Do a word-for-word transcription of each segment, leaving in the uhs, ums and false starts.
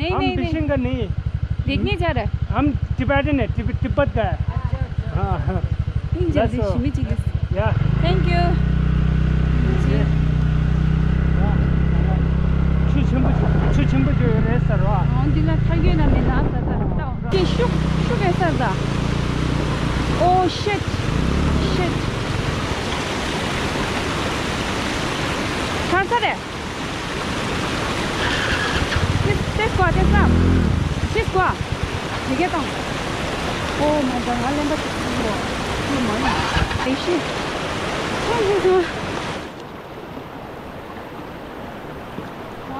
नहीं, हम नहीं, नहीं। बिशिंग का नहीं। देखने जा रहा है। हम टिबेटन है, तिब-, तिब्बत का है। अच्छा, अच्छा। हाँ, हाँ। नहीं, जल्दी, that's all। शिमी जी के। या। Thank you। ཆུ་ཆེན་པོ་ཆུ་ཆེན་པོ་ཅིག་ཡོད་རེད་ཟེར་བ། འོ་འདི་ལ་ཐག་ཡོད་ན་མེད་ན་ཟེར་ད་ལྟ་འོ། དེ་ཤུག་ཤུག་གེ་ཟེར་ད། Oh shit, shit. ཚར་ཚར་རེད། This, this quoi, this up. This quoi. You get on. Oh my god, ང་ལེན་པ་ཅིག་ཚུགས་རོགས། ཅི་མ་ཡིན། Hey, shit.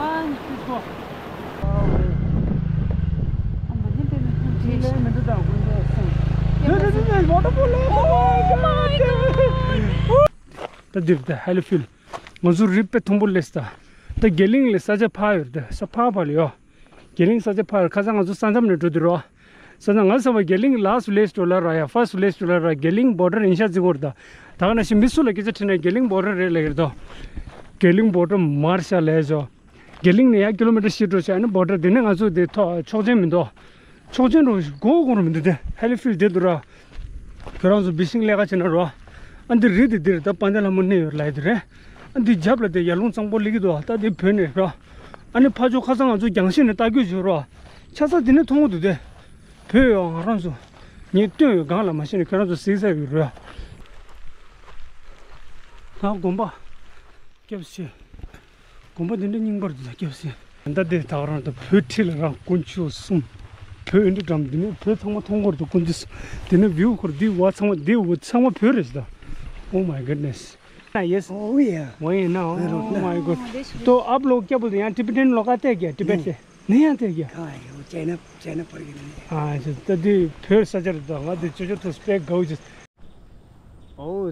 One. This quoi. Waterfall. Oh my god. ད་འདིར་ད་ཧེ་ལི་ཕིལ། ང་ཚོ་རི་དཔེ་མཐོན་པོ་སླེབས་ད། ད་དགེ་ལིང་ལ་ས་ཆ་ཕར་ཡོད་ད། ས་ཕར་ཕར་ལ་ཡོད། དགེ་ལིང་ས་ཆ་ཕར། ཁ་སང་ང་ཚོ་ས་མཚམས་ནས་འགྲོ་དུས་རོ། ས་མཚམས། ང་བསམ་པ་དགེ་ལིང་ལ་སི་ཊི་པི་ལེ་སི་འགྲོ་ལ་ར་ཡ། ཕར་སི་ཊི་པི་ལེ་སི་འགྲོ་ལ་ར། དགེ་ལིང་བོར་ཌར་ཡིན་ཤག་བརྩི་གི་ཡོད་ད། ད་ག་ནང་བཞིན་མི་སུ་ལ་སྐད་ཆ་དྲིས་ན་དགེ་ལིང་བོར་ཌར་རེད་ལབ་ཀྱི་རེད་དོ། དགེ་ལིང་བོར་ཌར་མར་ཤག་ལབ་ཤག་དགེ་ལིང་ནས་ཡར་ཀི་ལོ་མི་ཊར་བཞི་འགྲོ་ཤག་ཨ་ནི་བོར་ཌར། དེ་ནས་ང་ཚོ་དེ་ཐོག་ཆོག་མཆན་མི་འདུག་ཆོག་མཆན་རོ་སྒོ་སྒོ་རུ་མི་འདུག་དེ་ཧེ་ལི་ཕིལ་དེ་འདུག་ར། ཁྱོད་རང་ཚོ་བི་ཤིང་ལས་ཀ་བྱེད་ན་རོ། ཨ་འདི་རི་དེ་འདིར་ད་དཔལ་ལྡན་ལྷ་མོ་གནས་ཡོད་ལབ་ཡ་དེ་རེད། ཨ་འདི་རྒྱབ་ལ་དེ་ཡར་ཀླུང་གཙང་པོ་སླེབས་ཀྱི་འདུག་ད་དེ་བོད་ནས་རོ། ཨ་ནི་ཕར་ཕྱོགས་ཁ་སང་ང་ཚོ་རྒྱང་ཤེལ་ནས་ལྟ་དགོས་བྱུང་རོ། ཆ་ཚང་དེ་ནས་མཐོང་གི་འདུག་དེ། བོད་ཡོད། ང་རང་ཚོ་ངས་སྟོན་ཡོད་སྒང་ལ་མ་ཤེས་ནས་ཁྱོད་རང་ཚོ་གཟིགས་ས་ཡོད་རོ། ང་དགོན་པ། སྐྱབས་ཆེ། དགོན་པ་འདི་འདྲ་རྙིང་པར་འདུག་ད་སྐྱབས་ཆེ། ད་འདི་ད་ག་རང་ད་བོད་ཁྲི་ལ་རང་དཀོན་མཆོག་གསུམ། བོད་ཨེ་འདྲ་འགྲམ་འདི་ནས་བོད་ཚང་མ་མཐོང་གི་རེད་དོ། དཀོན་མཆོག་གསུམ། དེ་ནས་བིའུ་ཁོར་འདི་བ་ཚང་མ་འདི་འོ་ཚང་མ་བོད་རེད་ད། Oh my goodness. Ah, yes. Oh, yeah. वही है ना? Oh my god. तो आप लोग क्या बोलते हैं? यहाँ टिबेटन लोग आते हैं क्या? टिबेट से? नहीं आते हैं क्या? हाँ, वो चाइना, चाइना पड़ गए। हाँ, अच्छा, तो दी फिर सजर तो हमारे चोचो तो स्पेक गौ जिस। Oh,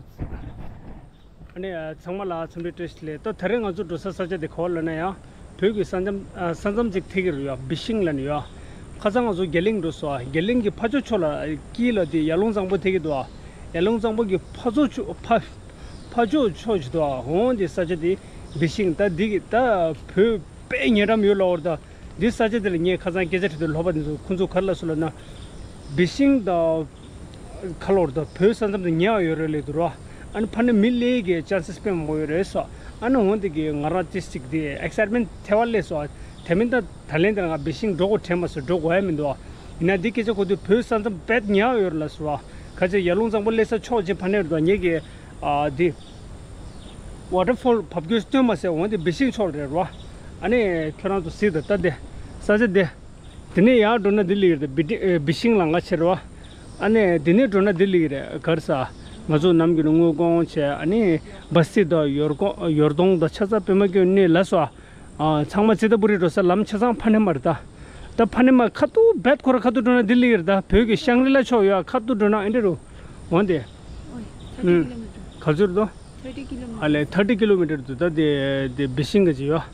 ཨ་ནི་ཚང་མ་ལ་འཚམས་འདྲི་བཀྲ་ཤིས་བདེ་ལེགས། ད་དེ་རིང་ང་ཚོ་འགྲོ་ས་ས་ཆ་དེ་ག་པར་ལབ་ན་ཡང་བོད་ཀྱི་ས་མཚམས། ཨ། ས་མཚམས་ཅིག་ཐད་ཀྱི་རེད་ཡ། བི་ཤིང་ལབ་ནི་ཡ། ཁ་སང་ང་ཚོ་དགེ་ལིང་འགྲོ་སོང་། ཨ། དགེ་ལིང་གི་ཕར་ཕྱོགས་ཕྱོགས་ལ་དཀྱིལ་ལ་དེ་ཡར་ཀླུང་གཙང་པོ་ཐད་ཀྱི་འདུག་ཨ། ཡར་ཀླུང་གཙང་པོ་གི་ཕར་ཕྱོགས་ཕྱོགས་ཕ་ཕར་ཕྱོགས་ཕྱོགས་ཅིག་འདུག་ཨ། འོང་དེ་ས་ཆ་དེ་བི་ཤིང་། ད་འདི་གི་ད་བོད་དཔེ་ཉེ་འགྲམ་ཡོད་ལབ་པ་རེད་ད། འདི་ས་ཆ་དེ་ལ་ངས་ཁ་སང་སྐད་ཆ་དྲིས་དུས་ལྷོ་པ་འདི་ཚོ་ཁོང་ཚོ་ག་རེ་ལབ་སོང་ལབ་ན། བི་ཤིང་དང་། ཁ་ལོར་དང་བོད་ས་མཚམས་དེ་ཉེ་བ་ཡོད་རེད་ལབ་འདུག་ར། ཨ་ནི་ཕ་ནི་མི་ལས་ཀྱི་ཅན་སེས་དཔེ་མང་པོ་ཡོད་རེད་ཟེར། ཨ་ནི་འོན་ཏེ་གི་ང་རང་ཏིས་ཅིག་དེ་ཨེག་སའིཊ་མེན་ཊི་ཐེ་བ་སླེབས་སོང་། དེ་མིན་ད་ད་ལན་དེར་ང་བི་ཤིང་འགྲོ་དགོས་དྲན་མ་སོང་། འགྲོ་དགོས་ཡ་མི་འདུག་ཡིན་ན་འདི་སྐད་ཆ་གོ་དུས་བོད་ས་མཚམས་དཔེ་ཉེ་བ་ཡོད་རེད་ལབ་སོང་། ཁ་ཆེ་ཡར་ཀླུང་གཙང་པོ་སླེབས་ས་ཕྱོགས་གཅིག་ཕ་ནི་རེད་འདུག་ངེད་ཀྱི་ཨ་དེ་ཝ་ཊར་ཕོལ་བབས་སྐྱོན་སྟོན་མ་ཟེར། འོན་ཏེ་བི་ཤིང་ཕྱོགས་རེད་ར། ཨ་ནི་ཁྱོད་རང་ཚོ་གཟིགས་དང་ད་དེ་ས་ཆ་དེ། དེ་ནས་ཡར་འགྲོ་ན་འདི་ལིག་རེད། བི་ཏི་བི་ཤིང་ལ་ང་ཆེ་རེད་བ། ཨ་ནི་དེ་ནས་འགྲོ་ན་འདི་ལིག་རེད། ག་རེ་ཟ། ང་ཚོ་ནམ་རྒྱུན་དངོས་གོང་བྱས། ཨ་ནི་སྦ་སི་དང་ཡོར་གོང་ཡོར་གདོང་དང་ཆ་ཚང་པད་མ་སྐྱོན་གནས་ལ་སོགས། ཨ། ཚང་མ་ཙི་ཏ་པུ་རི་འགྲོ་ས་ལམ་ཆ་ཚང་ཕ་ནེ་མ་རེད་ད། ད་ཕ་ནེ་མ་ཁ་ཐུག་བེད་ཁོ་ར་ཁ་ཐུག་འགྲོ་ན་འདི་ལིག་རེད་ད། བོད་ཀྱི་ཤང་རི་ལ་ཕྱོགས་ཡོད། ཁ་ཐུག་འགྲོ་ན་ཨེ་འདྲ་རུ་འོང་དེ། ཨོ། ཐར་ཊི་ཀི་ལོ་མི་ཊར། ག་ཚོད་རེད་དོ། ཐར་ཊི་ཀི་ལོ་མི་ཊར། ཨ་ལས། ཐར་ཊི་ཀི་ལོ་མི་ཊར་འདུག་ད་དེ་དེ་བི་ཤིང་ག་ཅིག་ཡོད།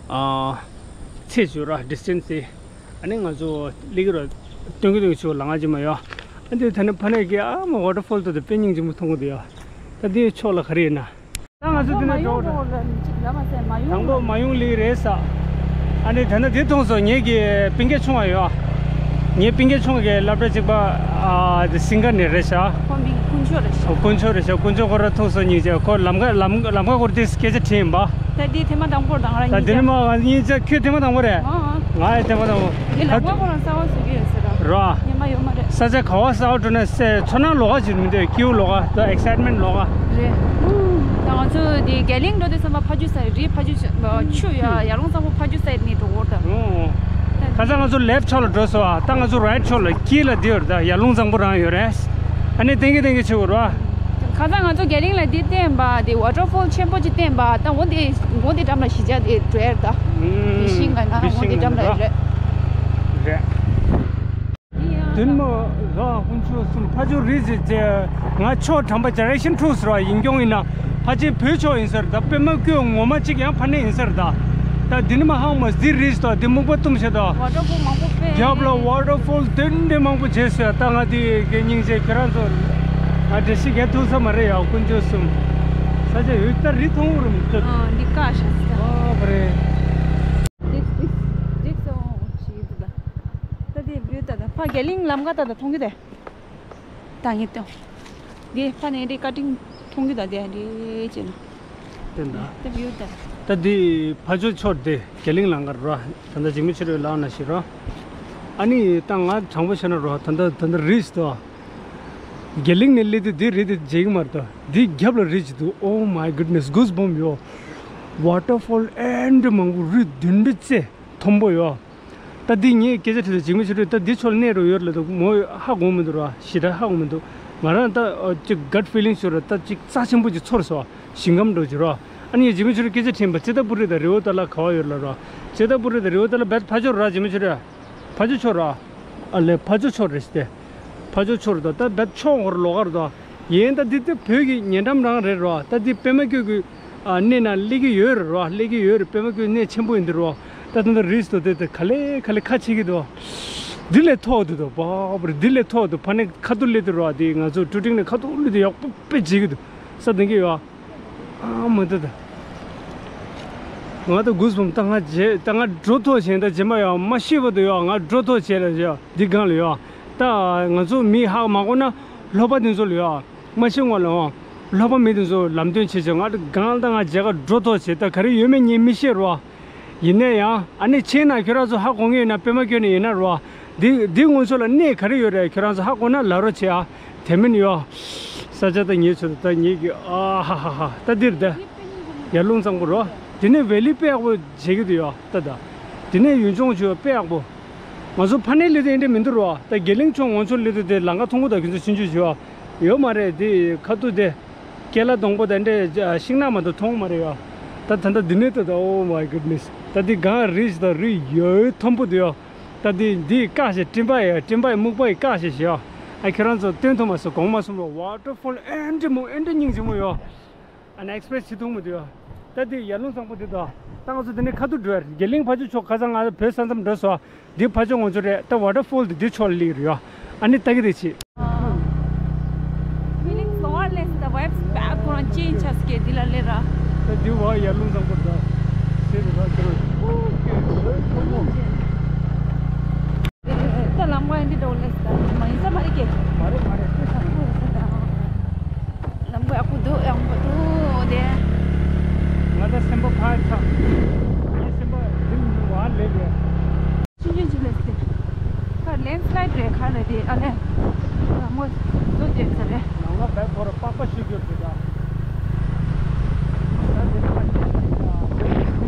ཨ། ཚད་ཅིག་ཡོད་ར། ཌི་སི་ཊན་སི་དེ། ཨ་ནི་ང་ཚོ་ལིག་ར་སྟོན་གི་སྟོན་གི་ཆུ་ལ་ང་ཅི་མ་ཡོད། ཨ་འདི་ད་ནི་ཕ་ནས་ཀྱི་ཨ་མ་ཝ་ཊར་ཕོལ་དུ་དེ་དཔེ་སྙིང་རྗེ་མོ་མཐོང་གི་འདུག་ཡ། ད་དེ་ཕྱོགས་ལ་ག་རེ་ཡིན་ན། ད་ང་ཚོ་དེ་ནས་འགྲོ་ར། དང་པོ་མ་ཡོང་ལིག་རེད་ས། ཨ་ནི་ད་ནི་དེ་མཐོང་སོང་། ངེད་ཀྱི་སྤུན་ཀྱག་ཆུང་བ་ཡོད། ངའི་སྤུན་ཀྱག་ཆུང་བ་གི་སློབ་གྲྭ་གཅིག་པ། ཨ། དེ་སིང་ག་ནས་རེད་ཤག་ཁོ་མིང་དཀོན་མཆོག་རེད་ཤག་དཀོན་མཆོག་རེད་ཤག་དཀོན་མཆོག་ཁོ་ར་ཐུག་སོང་། སྙིང་རྗེ། ཁོ་ལམ་ཁ་ལམ་ལམ་ཁ་སྐོར་དེ་སྐད་ཆ་དྲིས་ཡིན་པ། ད་དེ་ཐེངས་མ་དང་པོ་རེད། ད་ང་རང་ད་དེ་ནི་མ་ང་གཉིས་ཆ་ཁྱོད་ཐེངས་མ་དང་པོ་རེད། ཨ་ཨ། ང་ཡི་ཐེངས་མ་དང་པོ། དེ་ལམ་ཁ་ཁོ་རང་གསར་པ་བཟོ་གི་ཡོད་ཟེར་ར། ར། ཉི་མ་ཡོད་མ་རེད། ས་ཆ་ག་བ་གསར་པ་འགྲོ་ན་སེ་ཚོར་སྣང་ལོགས་ཀ་ཅིག་མི་འདུག་སྐྱིད་པོ་ལོགས་ཀ་ད་ཨེག་སའིཊ་མེན་ཊི་ལོགས་ཀ་རེད། ད་ང་ཚོ་དེ་དགེ་ལིང་འགྲོ་དུས་ཙམ་པ་ཕ་ཇུ་སའིཌ་རི་ཕ་ཇུ་ཆུ་ཡ་ཡར་ཀླུང་གཙང་པོ་ཕ་ཇུ་སའིཌ་ནས་འགྲོ་གོ་ད། ཨོ། ཁ་སང་ང་ཚོ་ལེཕ་ཕྱོགས་ལ་འགྲོ་སོང་། ཨ། ད་ང་ཚོ་རའིཊ་ཕྱོགས་ལ་དཀྱིལ་ལ་བསྡད་ཡོད་རེད། ད་ཡར་ཀླུང་གཙང་པོ་རང་ཡོད་རེད། ཨ་ནི་ཏན་གི་ཏན་གི་ཆེ་བོ་ར། ཁ་སང་ང་ཚོ་དགེ་ལིང་ལ་འདི་བསྟན་པ་དེ་ཝ་ཊར་ཕོལ་ཆེན་པོ་ཅིག་བསྟན་པ། ད་འོ་དེ་འོ་དེ་འགྲམ་ལ་གཞིས་ཆགས་དེ་འགྲོ་ཡ་རེད་ད། ཨུམ། བི་ཤིང་ག་ན་འོ་དེ་འགྲམ་ལ་རེད། རེད། དེ་མོ་ལ་དཀོན་མཆོག་གསུམ། ཕ་ཇོ་རི་ཟེར་ཅེ། ང་ཕྱོགས་དྲངས་པ་ཌའི་རེག་ཤན་འཁྲུགས་སོང་ར། ཡིན་རྐྱང་ཡིན་ན་ཕལ་ཆེར་བོད་ཕྱོགས་ཡིན་ས་རེད། ད་པད་མ་སྐྱོན་ངོ་མ་གཅིག་ཡང་ཕ་ནས་ཡིན་ས་རེད་ད། ད་འདི་ནི་མ་ཧང་མ་ཟི་རིས་ད་འདི་སྨུག་པ་བཏུམ་བྱེད་ད། ཝ་ཊར་ཕོལ་མང་པོ་དཔེ། རྒྱབ་ལ་ཝ་ཊར་ཕོལ་དེ་འདྲ་མང་པོ་བྱས་སོང་ཡ། ད་ང་དེ་གི་སྙིང་རྗེ། ཁྱེད་རང་ཚོ་ང་འགྲེལ་བཤད་རྒྱག་ཐུབ་ས་མ་རེད་ཡ། དཀོན་མཆོག་གསུམ། ས་ཆ་ཡོད་ད་རི་མཐོང་རུ་མི་ཐུབ། ཨ་འདི་ཀ་ཤ་ཟ། ཨ་བ་རེད། This, this, this song, she རྒྱ་གླིང་ལམ་ཁ་ད་ད་མཐོང་གི་དེ། ད་ངས་ཏོ། འདི་ཕ་ནས་འདི་ཀ་ཏིང་མཐོང་གི་ད་དེ་འདི་བྱས་ན། དེ་འདྲ། དེ་བིའུ་ད། ད་འདི་ཕ་ཇོ་ཕྱོགས་དེ་རྒྱ་གླིང་ལམ་ཁ་རོ། ད་ལྟ་འཇིགས་མེད་ཆོས་སྒྲོན་ལགས་ན་ཞིག་རོ། ཨ་ནི་ད་ང་དྲང་པོ་བཤད་ན་རོ། ད་ལྟ་ད་ལྟ་རིས་དོ། རྒྱ་གླིང་ནས་སླེབས་དུས་འདི་རི་དེ་མཇལ་གི་མ་རེད་དོ། འདི་རྒྱབ་ལ་རི་ཅིག་འདུག Oh my goodness, goosebump ཡོད། Waterfall ཨེ་འདྲ་མང་པོ། རི་བདུན་འདྲ་བརྩེགས་མཐོན་པོ་ཡོད། ད་འདི་ངས་སྐད་ཆ་དྲིས་ཏེ་འཇིགས་མེད་ཆོས་སྒྲོན། ད་འདི་ཕྱོགས་ལ་གནས་རོགས་ཡོད་ལབ་དུས་མོ་ཧ་གོ་མི་འདུག་ར། ཞེ་དྲག་ཧ་གོ་མི་འདུག་ང་རང་ད་ཅིག་gut feeling ཤོར་ར། ད་ཅིག་རྩ་ཆེན་པོ་ཅིག་ཚོར་སོང་། ཞིང་ཁམས་འགྲོ་ཅིག་ར། ཨ་ནི་ངས་འཇིགས་མེད་ཆོས་སྒྲོན་སྐད་ཆ་དྲིས་པ། ཙེ་ཏ་པུ་རི་དང་རི་བོ་ཏ་ལ་ག་བ་ཡོད་ལབ་ར། ཙེ་ཏ་པུ་རི་དང་རི་བོ་ཏ་ལ་བེད་ཕ་ཇོ་ར། འཇིགས་མེད་ཆོས་སྒྲོན། ཕ་ཇོ་ཕྱོགས་ར། ཨ་ལེ་ཕ་ཇོ་ཕྱོགས་རེད་ཟེར་ཏེ། ཕ་ཇོ་ཕྱོགས་རེད་དོ། ད་བེད་ཕྱོགས་ཧོར་ལོགས་ཀ་རེད་དོ། ཡིན་ད་འདི་ད་བོད་ཀྱི་ཉེ་འགྲམ་རང་རེད་རོ། ད་འདི་པད་མ་བཀོད་ཀྱི་ཨ་གནས་ན་སླེབས་ཀྱི་ཡོད་རེད་རོ། སླེབས་ཀྱི་ཡོད་རེད། པད་མ་བཀོད་གནས་ཆེན་པོ་ཡིན་འདི་རོ། ད་ད་ད་རིས་དོ་དེ་དེ་ག་ལེ་ག་ལེ་ཁ་ཕྱེ་གི་འདུག་འདི་ལས་མཐོ་འདུག་དོ། བ་བ་རེད། འདི་ལས་མཐོ་འདུག་ཕ་ནས་ཁ་ཐུག་སླེབས་དུས་རོ། འདི་ང་ཚོ་ཀྲུ་ཀྲིང་ནས་ཁ་ཐུག་སླེབས་དུས་ཡག་པོ་དཔེ་མཇལ་གི་འདུག་ས་དེ་གི་ཡོད། ཨ་མ་ད་ད། ང་ད་གུས་སོང་། ད་ང་རྗེས་ད་ང་འགྲོ་ཐོག་བྱས། ད་རྗེས་མ་ཡོད་མ་ཤེས་པ་དུ་ཡོད། ང་འགྲོ་ཐོག་བྱས་ལ་ཡོད། འདི་སྒང་ལ་ཡོད། ད་ང་ཚོ་མི་ཧ་མ་གོ་ན་ལྷོ་པ་དེ་ཚོ་ལ་ཡོད། མ་ཤེས་ངོ་ལ་འོང་། ལྷོ་པ་མི་དེ་ཚོ་ལམ་སྟོན་བྱེད་བྱེད། ང་ད་སྒང་ལ་ད་ང་རྗེས་ཀ་འགྲོ་ཐོག་བྱས། ད་ག་རེ་ཡོད་མེད་ངས་མི་ཤེས་རོ། ཡིན་ན་ཡང་ཨ་ནི་ཕྱིན་ན་ཁྱོད་རང་ཚོ་ཧ་གོ་ངེས་ཡོད་ན། པད་མ་བཀོད་ནས་ཡིན་ན་རོ། འདི་འདི་སྔོན་ཚོ་ལ་གནས་ག་རེ་ཡོད་རེད། ཁྱོད་རང་ཚོ་ཧ་གོ་ན་ལབ་རོགས་བྱེད་ཨ། དེ་མིན་ཡོ། ས་ཆ་ད་ཉེ་ཆོ་ད་ད་ཉེ་གི་ཨ་ཧ་ཧ་ཧ། ད་འདིར་ད་ཡར་ཀླུང་གཙང་པོ་རོ། དེ་ནས་ཝེ་ལི་དཔེ་ཡག་པོ་བྱེད་ཀྱི་འདུག་ཡོ། ད་ད་དེ་ནས་ཡུལ་ལྗོངས་ཆོ་དཔེ་ཡག་པོ། ང་ཚོ་ཕ་ནས་སླེབས་དུས་འདི་འདྲ་མི་འདུག་རོ། ད་རྒྱ་གླིང་ཕྱོགས་ངོ་ཚོ་སླེབས་དུས་དེ་ལམ་ཁ་མཐོང་གི་འདུག་ཁྱོད་ཚོ་ཆུང་ཆུང་ཆོ་ཡོད་མ་རེད། དེ་ཁ་ཐུག་དེ་ཀེ་ལ་སྡོང་པོ་དེ་འདྲ་ཤིང་ནགས་མ་གཏོགས་མཐོང་མ་རེད་ཡོ། ད་ད་ད་འདི་ནས་ད་ད། Oh my goodness. ད་འདི་སྒང་རི་ཞིག་ད་རི་ཡོད་མཐོན་པོ་འདུག་ཡོ། ད་འདི་འདི་བཀག་བྱས། སྤྲིན་པ་ཡི་སྤྲིན་པ་ཡི་སྨུག་པ་ཡི་བཀག་བྱས་ཤིག་ཡོ། ཨ་ཁྱེད་རང་ཚོ་སྟོན་ཐུབ་མ་སོང་། གོང་མ་གསུམ་ལ་ཝ་ཊར་ཕོལ་ཨེ་འདྲ་མོ་ཨེ་འདྲ་སྙིང་རྗེ་མོ་ཡོ། ཨ་ནི་ཨེགས་པི་རེ་སི་བྱེད་ཐུབ་མི་འདུག་ཡོ། ད་འདི་ཡར་ཀླུང་གཙང་པོ་འདི་དང་། ད་ང་ཚོ་འདི་ནས་ཁ་ཐུག་འགྲོ་ཡ་རེད། རྒྱ་གླིང་ཕར་ཕྱོགས་ཕྱོགས་ཁ་སང་ང་བོད་ས་མཚམས་འགྲོ་སོང་། འདི་ཕར་ཕྱོགས་ང་ཚོ་རེད། ད་ཝ་ཊར་ཕོལ་འདི་འདི་ཕྱོགས་ལ་སླེབས་རེད་ཡོ། ཨ་ནི་ལྟ་གི་རེད་ཅིག Feelings so are less, the vibes back on change as ke dila le ra. ད་འདི་བ་ཡར་ཀླུང་གཙང་པོ་ད། སེ་རུ་ར་ཁྱེར། ད་ལམ་ཁ་འདི་འགྲོ་ལེ་ད་མ་ཡིན་ས་མ་རེད་ཀྱེ། མ་རེད་མ་རེད། ལམ་ཁ་ཡག་པོ་འདུག་ཡག་པོ་འདུག་དེ། ང་ད་སེམས་པ་ཕར་ཆགས། ངའི་སེམས་པ་འདི་མི་འདུག་བ་ལེ་ལེ། ཆུང་ཆུང་ཅིག་ལས་ཏེ། ཁ་ལེན་སི་ལའིཌ་རེད་ཁ་རེད་དེ་ཨ་ལས། རང་མོ་བཟོ་བྱས་ཚར་རེད། ནང་ལ་བས་ཁོ་ར་པགས་པ་ཤི་རྒྱུ་རེད་ད། ད་དེ་ཁ་ཤས་ཤིག་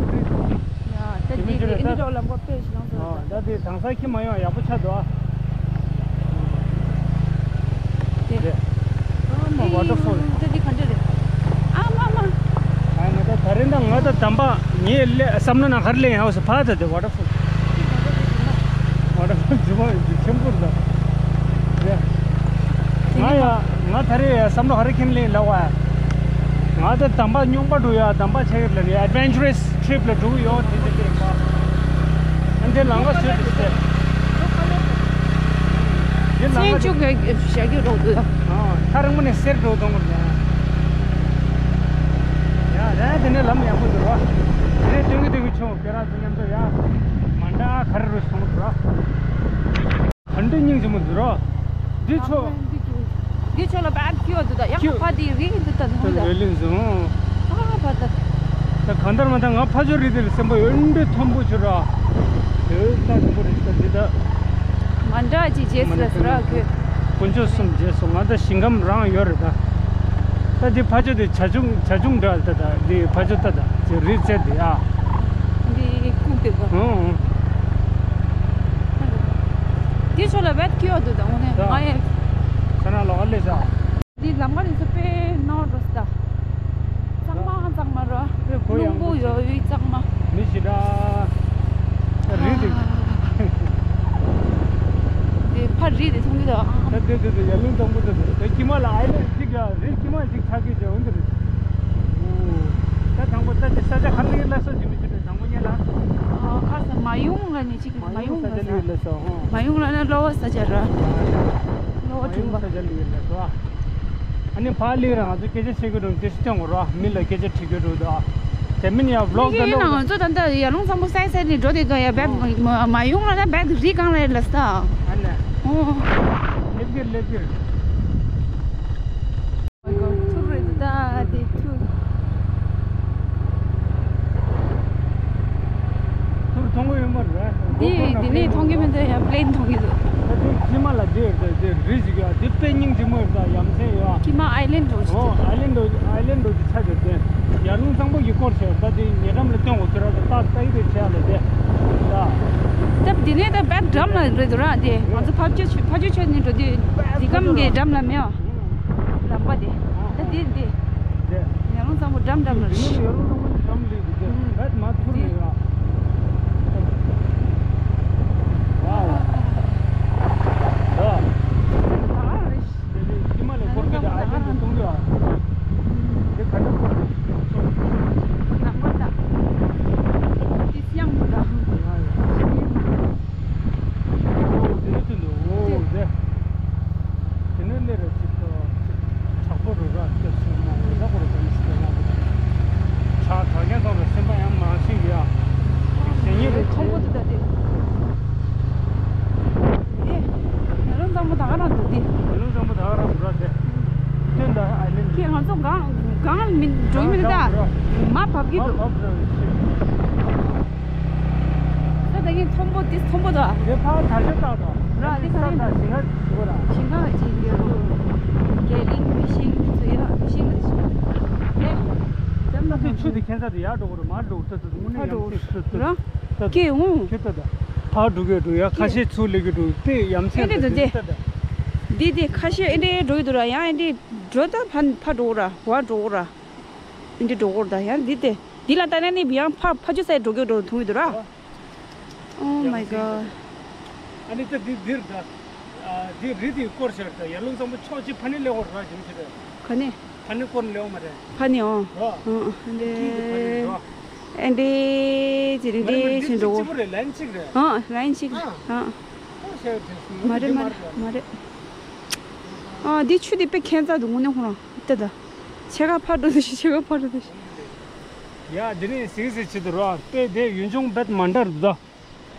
ཡ་ད་དེ་དེ་འདི་འདྲ་ལམ་ཁ་དཔེ་ཞིག་ལངས་སོང་། ད་དེ་དྭངས་གཙང་ཁྱི་མ་ཡོང་ཡག་པོ་ཆགས་འདུག་ཨ། དེ། དེ། ཨ་མ་ཝ་ཊར་ཕོལ། ད་འདི་ག་འདྲ་རེད། ཨ་མ་མ། ཨ་ང་ད་ད་རེས་ད་ང་ད་དམ་པ་ངའི་ལས་བསམ་བློ་ནང་ག་རེ་སླེབས་ཡོང་ཟེར་བ་ད་དེ་ཝ་ཊར་ཕོལ། ཝ་ཊར་ཕོལ་རྫུན་མ་ཆེན་པོ་རེད་ད། ང་ཡ་ང་ད་རེས་བསམ་བློ་ག་རེ་ཁྱིམ་སླེབས་ལབ་བ། ང་ད་དམ་པ་རྙོག་པ་འགྲོ་ཡ། དམ་པ་ཆགས་ཡོད་ལ་ནི་ཨེཌ་ཝེན་ཅར་རེ་སི་ཊི་རིབ་ལ་འགྲོ་གི་ཡོད་དེ་དེ་དེ་རེད་པ། ཨ་འདི་ལམ་ཁ་བཟོས་ཏེ་ཟེར། འདི་ལམ་ཁ་ཚན་བཅུ་གི་བཞག་རྒྱུ་རོགས་འདུག་ཨ་ཐག་རིང་པོ་ནས་གསེར་འགྲོ་གཏོང་དགོས་ཡ། ཡ་ར་དེ་ནས་ལམ་ཡག་པོ་འདུག་ར། དེ་ནས་སྟོན་གི་སྟོན་གི་ཆུང་དེ་ར་ཚོ་མཉམ་དུ་ཡ། མ་འདྲ་ག་རེ་རུ་སོང་འགྲོ་ར། ག་འདྲ་སྙིང་རྗེ་མོ་འདུག་ར། འདི་ཆོ། འདི་ཆོ་ལ་བད་ཁྱི་ཡོད་འདུག་ད་ཡང་ཁྱི་ཕ་དེ་རི་འདུག་ད་ད་འདུག་ད་ད་རི་ལིན་སོང་། ཨ་ཕ་ད། ད་གང་ལྟར་མ་ད་ང་ཕ་ཇོ་རི་དེ་ལ་སེམས་པ་ཡོད་འདྲ་མཐོན་པོ་ཆུ་ར། དེ་ད་མཐོན་པོ་རེད་ད་འདི་ད། མ་འདྲ་ཅི་རྗེས་སུ་ལ་སུ་ར་གི། དཀོན་མཆོག་གསུམ་རྗེས་སུ་ང་ད་ཞིང་ཁམས་རང་ཡོད་རེད་ད། ད་འདི་ཕ་ཇོ་དེ་བྱ་ཁྱུང་བྱ་ཁྱུང་འདྲ་ད་ད་འདི་ཕ་ཇོ་ད་ད་ཅི་རི་རྩེ་དེ་ཨ། འདི་ཁུག་དེ་ག་ཨང་། འདི་ཆོ་ལ་བད་ཁྱི་ཡོད་འདུག་ད་འོ་ནས་ང་ཡ། ཁ་ན་ལོག་ལེ་ས། འདི་ལམ་ཁ་དེ་ཚོ་དཔེ་ནོར་འགྲོ་སྲིད་ད། གཙང་མ་གཙང་མ་རོ། དཔེ་གོ་ཡང་རླུང་བུ་ཡོད་ཡོད་གཙང་མ། མི་ཞེ་དྲག་རི་དེ། དེ་ཕར་རི་དེ་མཐོང་གི་འདུག་ཨ། ད་དེ་དེ་དེ་ཡར་ཀླུང་གཙང་པོ་དེ་དེ་དེ་ཀྱི་མ་ལ་ཨའི་ལེན་ཌི་གཅིག་ཡ་རི་ཀྱི་མ་གཅིག་ཆགས་ཀྱི་བྱས་འོང་དེ་རེད། ད་དང་པོ་ད་དེ་ས་ཆ་ག་ཚོད་ཡིན་ལ་སོ་ཇི་མི་ཞེ་དྲག་དང་པོ་ཉེ་ལ། ཁ་ས་མ་ཡུང་ལ་ནི་གཅིག་མ་ཡུང་ལ་ས་ཆ་ལ་ཡོད་ལ་སོ་ཧོ། མ་ཡུང་ལ་ན་གློ་བ་ས་ཆ་ར། གློ་བ་མ་ཡུང་ས་ཆ་ལ་ཡོད་ལ་སོ། ཨ་ནི་ཕ་ལི་རང་ཚོ་སྐད་ཆ་བཤད་གི་རུང་དེ་སུ་ཀྱང་རོ་མི་ལ་སྐད་ཆ་དྲི་གི་རུང་དོ། དེ་མིན་ཡང་བློག་ཡིན་ད་ཡིན་ན་ལོ། ང་ཚོ་ད་ལྟ་ཡར་ཀླུང་གཙང་པོ་སའི་སའི་ནས་འགྲོ་དེ་ག་ཡ་བད་ཨོ། མ་མ་ཡུང་ལ་ན་བད་རི་གང་ལ་ཡ་ལ་ས། ཨ་ལ། ཨོ། སླེབས་ཀྱི་སླེབས་ཀྱི། ཐུར་རེད་ད་དེ་ཐུར། ཐུར་མཐོང་གི་ཡོད་མ་རེད། འདི་འདི་ནས་མཐོང་གི་མི་འདུག་ཡང་པི་ལེན་མཐོང་གི་འདུག་ད་དེ་ཁྱི་མ་ལ་དེ་རེད་དེ་རི་ཞིག་ཡོད། དེ་དཔེ་སྙིང་རྗེ་མོ་རེད། ད་ཡ་མཚན་ཡོད། ཁྱི་མ་ཨའི་ལན་འགྲོ་ཞིག་ཨོ་ཨའི་ལན་འགྲོ་ཨའི་ལན་འགྲོ་ཅིག་ཆ་དེ་དེ་ཡར་ཀླུང་གཙང་པོ་གི་སྐོར་བྱས། ད་དེ་ཉེ་འགྲམ་ལ་སྟོན་དགོས་ཁྱོད་རང་ཚོ་ཏག་ཏག་ཡིན་པའི་ཆེ་ཡ་ལ་དེ་ད། ད་འདི་ནས་ད་བད་འགྲམ་ལ་རེད་འདུག་ར། དེ་ང་ཚོ་ཕ་ཇོ་ཕ་ཇོ་ཆོས་ནས་འགྲོ་དུས་འདི་གམ་གི་འགྲམ་ལ་མེད་ཨ། ལམ་པ་དེ། ད་འདི་འདི། དེ། ཡར་ཀླུང་གཙང་པོ་འགྲམ་འགྲམ་ལ་རེད། ཡར་ཀླུང་གཙང་པོ་འགྲམ་ལ་རེད་དེ། བད་མ་ཐུར་ནས་ར། ཝའོ། ད། དེ་ནས་ཁྱི་མ་ལ་སྐོར་སྐྱོད་ཀྱི་ཨའི་ལན་དུ་གཏོང་རྒྱུ་ཨ། དེ་ག་འདྲ་སྐོར་རེད། ལམ་པ་ད། དེ་སྙམ་དུ་ད། ཨོ་དེ་ནས་ཐོན་འདུག་ཨོ་དེ། དེ་ནས་སླེབས་རེད་ཅིག་ཏོ། དྲག་པོ་རུ་ར་སྐྱབས་སུ་མ་འོས་ད་པོ་རུ་དེ་ནས་སྐྱབས་ལ། དྲག་དྲག་རྐྱེན་ཐོག་ཏུ་སེམས་པ་ཡང་མང་ཞིག་ཡ། ཞེ་ཉེ་རེད་ཁོང་པོ་དེ་ད་དེ། དེ། ཡར་ཀླུང་གཙང་པོ་ད་ག་རང་འདུག་དེ། ཡར་ཀླུང་གཙང་པོ་ད་ག་རང་འདུག་ར་དེ། སྟོན་ད་ཨའི་ལན། ཁྱེད་ང་ཚོ་གང་གང་མི་འགྲོ་གི་མི་འདུག་ད། མ་བབས་ཀྱི་འདུག་ད་ད་གིན་མཐོན་པོ་དེ་མཐོན་པོ་དང་། དེ་ཕར་དར་ཆ་བཏགས་དང་། ར་དེ་ག་རེ། ས་དང་ཞིང་ཁ་ཞིག་གོ་ར། ཞིང་ཁ་ཅིག་འདི་རུ། རྒྱ་གླིང་མི་ཤིང་དེ་ཚོ་ཡ་མི་ཤིང་དེ་ཚོ། ཨེ། ད་ཚོད་ཆུ་དེ་ཁྱད་མཚར་དུ་ཡར་འགྲོ་གི་རེད། མར་འགྲོ་གི་རེད། ད་དངོས་གནས་ཡ་མཚན་ཤོད་ད། ར། ད་ཀེ་འོང་། ཁྱོད་ད་ད། ཕར་འགྲོ་གི་འགྲོ་ཡ། ཁ་ཤས་ཚུར་སླེབས་ཀྱི་འགྲོ་དེ་ཡ་མཚན་ཨེ་འདྲ་ད་འདུག་དེ་དེ། ད་ད། འདི་དེ་ཁ་ཤས་ཨེ་འདྲ་འགྲོ་གི་འདུག་ར། ཡང་ཨེ་འདྲ་འགྲོ་ད་ཕར་ཕར་འགྲོ་གི་ར། བར་འགྲོ་གི་ར། ཨེ་འདྲ་འགྲོ་གི་ར། ད་ཡང་འདི་དེ། འདི་ལ་ལྟ་ན་ནི་ཡང་ཕ་ཕ་ཆུ་སའི་འགྲོ་གི་འགྲོ་མཐོང་གི་འདུག་ར། Oh my god. ཨ་ནི་ད་འདི་འདིར་ད། ཨ་འདི་རི་དེ་སྐོར་ཞིག་ད། ཡར་ཀླུང་གཙང་པོ་ཕྱོགས་གཅིག་ཕ་ནི་སླེབས་ཡོད་ར་ཞིམ་ཞིག་རེད། ཕ་ནི། ཕ་ནི་སྐོར་སླེབས་ཡོད་མ་རེད། ཕ་ནི་ཨོ། ར། ཨ་ཨ་འདི། ཨ་འདི་ཅི་རེད། འདི་ཞིག་འགྲོ་གི། གཅིག་པུ་རེད། ལན་གཅིག་རེད། ཨ་ལན་གཅིག་རེད། ཨ། ཨ་སྐོར་ཞིག་རེད། མ་རེད་མ་རེད་མ་རེད། ཨ་འདི་ཆུ་དེ་དཔེ་ཁྱད་མཚར་འདུག་དངོས་གནས་ཁོ་རང་ལྟ་ད། ཕྱེད་ཀ་ཕར་འགྲོ་དུས་ཤིག་ཕྱེད་ཀ་ཕར་འགྲོ་དུས་ཤིག་ཡ་འདི་ནས་ཟིག་ཟིག་བྱེད་དུ་ར། དཔེ་དེ་ཡུལ་ལྗོངས་རྦད་མ་འདྲ་རུ་ད།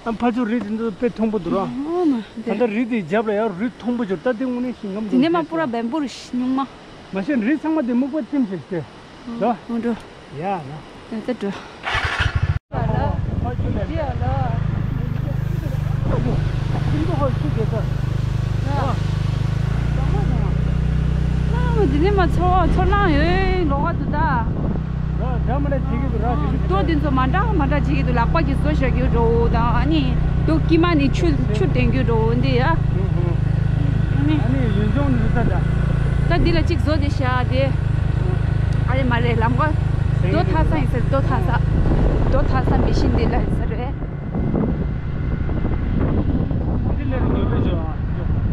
ཨ་ཕ་ཚུ་རི་དེ་ཚོ་དཔེ་མཐོན་པོ་འདུག་ར། ཨོ་མ་ད་ལྟ་རི་དེ་རྒྱབ་ལ་ཡང་རི་མཐོན་པོ་ཅིག་ད་དེ་དངོས་གནས་ཞིང་ཁམས་དེ་ནས་མ་འདུག་པུ་ར་བེམ་པུ་རི་སྨྱུག་མ། མ་གཞི་རི་ཚང་མ་དེ་སྨུག་པ་ཐིམ་ཞིག་སྟེ། ད། ཨོ་འགྲོ། ཡ་ན། ད་ད་འགྲོ། ཨ་འདི་ནས་མ་ཚོར་བ་ཚོར་སྣང་ཡོད་ལོག་ག་འདུག་ད། ལྟོ་འདི་ཚོ་མ་འདྲ་མ་འདྲ་བྱེད་ཀྱི་འདུག་ལག་པ་གིས་བཟོ་བཞག་རྒྱུ་འགྲོ་དང་། ཨ་ནི་ལྟོ་དཀྱིལ་མ་ནས་ཆུ་ཆུ་འདོན་རྒྱུ་འགྲོ་འདི་ཡ། ཨ་ནི། ཨ་ནི་ཡུལ་ལྗོངས་ནི་ད་ད། ད་འདི་ལ་གཅིག་བཟོ་དེ་བཞག་དེ། ཨ་རེ་མ་རེད། ལམ་ཁ། རྡོ་ཐག་ས་ཡིན་ཟེར། རྡོ་ཐག་ས། རྡོ་ཐག་ས་མི་ཤིན་འདི་ལ་ཡིན་ཟེར་རེད། འདི་ལས་ཉོས་པའི་བཟོ་ཨ།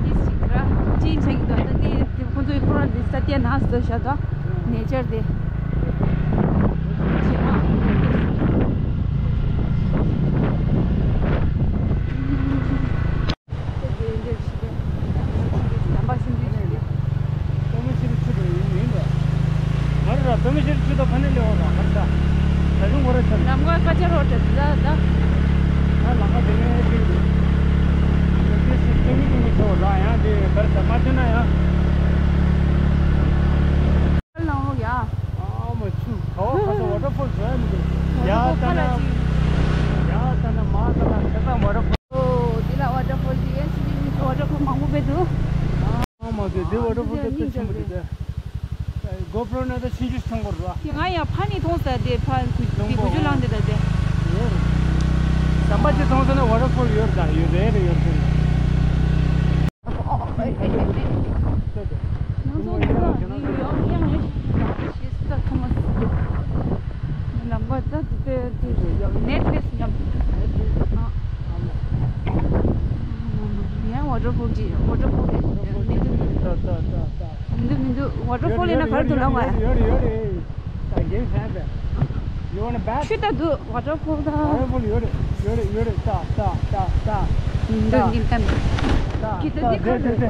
འདི་ཞིག་ར་ཅིན་ཆེན་གྱི་དོན་དུ་འདི་འདི་ཁོང་ཚོའི་ཁོ་རང་འདི་ས་དེ་ནང་བཟོ་བཞག་དོ། ནེ་ཅར་དེ། ཆེ་མ། ལམ་པ་ཤིན་ཏུ་ཆེ་རེད། པདྨ་ཤེལ་ཆུ་དང་ཡིན་ཡིན་པ། མ་རེད་ར། པདྨ་ཤེལ་ཆུ་དང་ཕ་ནི་ལེ་འོ་ར་མ་རེད་ད། ད་གཞུང་གོ་ར་ཆ་ལམ་ཁ་ཀ་ཅ་རོ་ཏྲ་ད་ད། ད་ལམ་ཁ་དེ་ནས་ཕིག་འདུག་དེ་སི་སྟོན་གི་སྟོན་གི་ཆོ་ར་ཡང་དེ་གར་ད་མ་ཐོན་ན་ཡང་། ལང་ལོ་ཡ། ཨ་མ་ཆུ་ག་བ་ཁ་ས་ཝ་ཏར་ཕོལ་བཟོ་ཡ་མི་འདུག་ཡ་ད་ན། ཡ་ད་ན་མ་ད་ན་ཁ་ས་ཝ་ཏར་ཕོལ། ཨོ་འདི་ལ་ཝ་ཏར་ཕོལ་འདི་ཡ་ཤི་ལི་མི་ཝ་ཏར་ཕོལ་མང་པོ་བེད་འདུག་ཨ་མ་དེ་དེ་ཝ་ཏར་ཕོལ་དེ་ད་ཆེན་པོ་རེད་དེ། གོ་པྲོ་ན་ད་ཆུང་ཆུང་ཆུང་པོ་རེད་བ། དེ་ང་ཡ་ཕ་ནི་མཐོང་ས་དེ་ཕ་གུ་དེ་གུ་ཆུ་ལང་དེ་ད་དེ། ཟམ་པ་ཅི་མཐོང་ས་ན་ཝ་ཏར་ཕོལ་ཡོད་ད། ཡོད་རེད་རེད་ཡོད་རེད། ང་ཚོ་འདི་ལ་ཡང་ཡང་རེ་ཞིག་ཞེས་ད་ཐོ་མ་སི་ལམ་པ་ད་དེ་དེ་ནེ་ཕེས་ཉམས། ཡང་ཝ་ཏར་ཕོལ་གྱི་ཝ་ཏར་ཕོལ་གྱི་མི་འདུག་མི་འདུག་མི་འདུག་ཝ་ཏར་ཕོལ་ཡིན་ན་ག་རེ་འདུག་ལབ་བ། ཆུ་ད་འདུག་ཝ་ཏར་ཕོལ་ད། ཝ་ཏར་ཕོལ་ཡོད་རེད་ཡོད་རེད་ཡོད་རེད། ད་ད་ད་ད། འདི་འདི་ད་འདི་ད་ད་ད་ད་ད་ད་ད་ད་ད་ད། ཆུ་དེ་དེ་ཁ་དེ་དེ་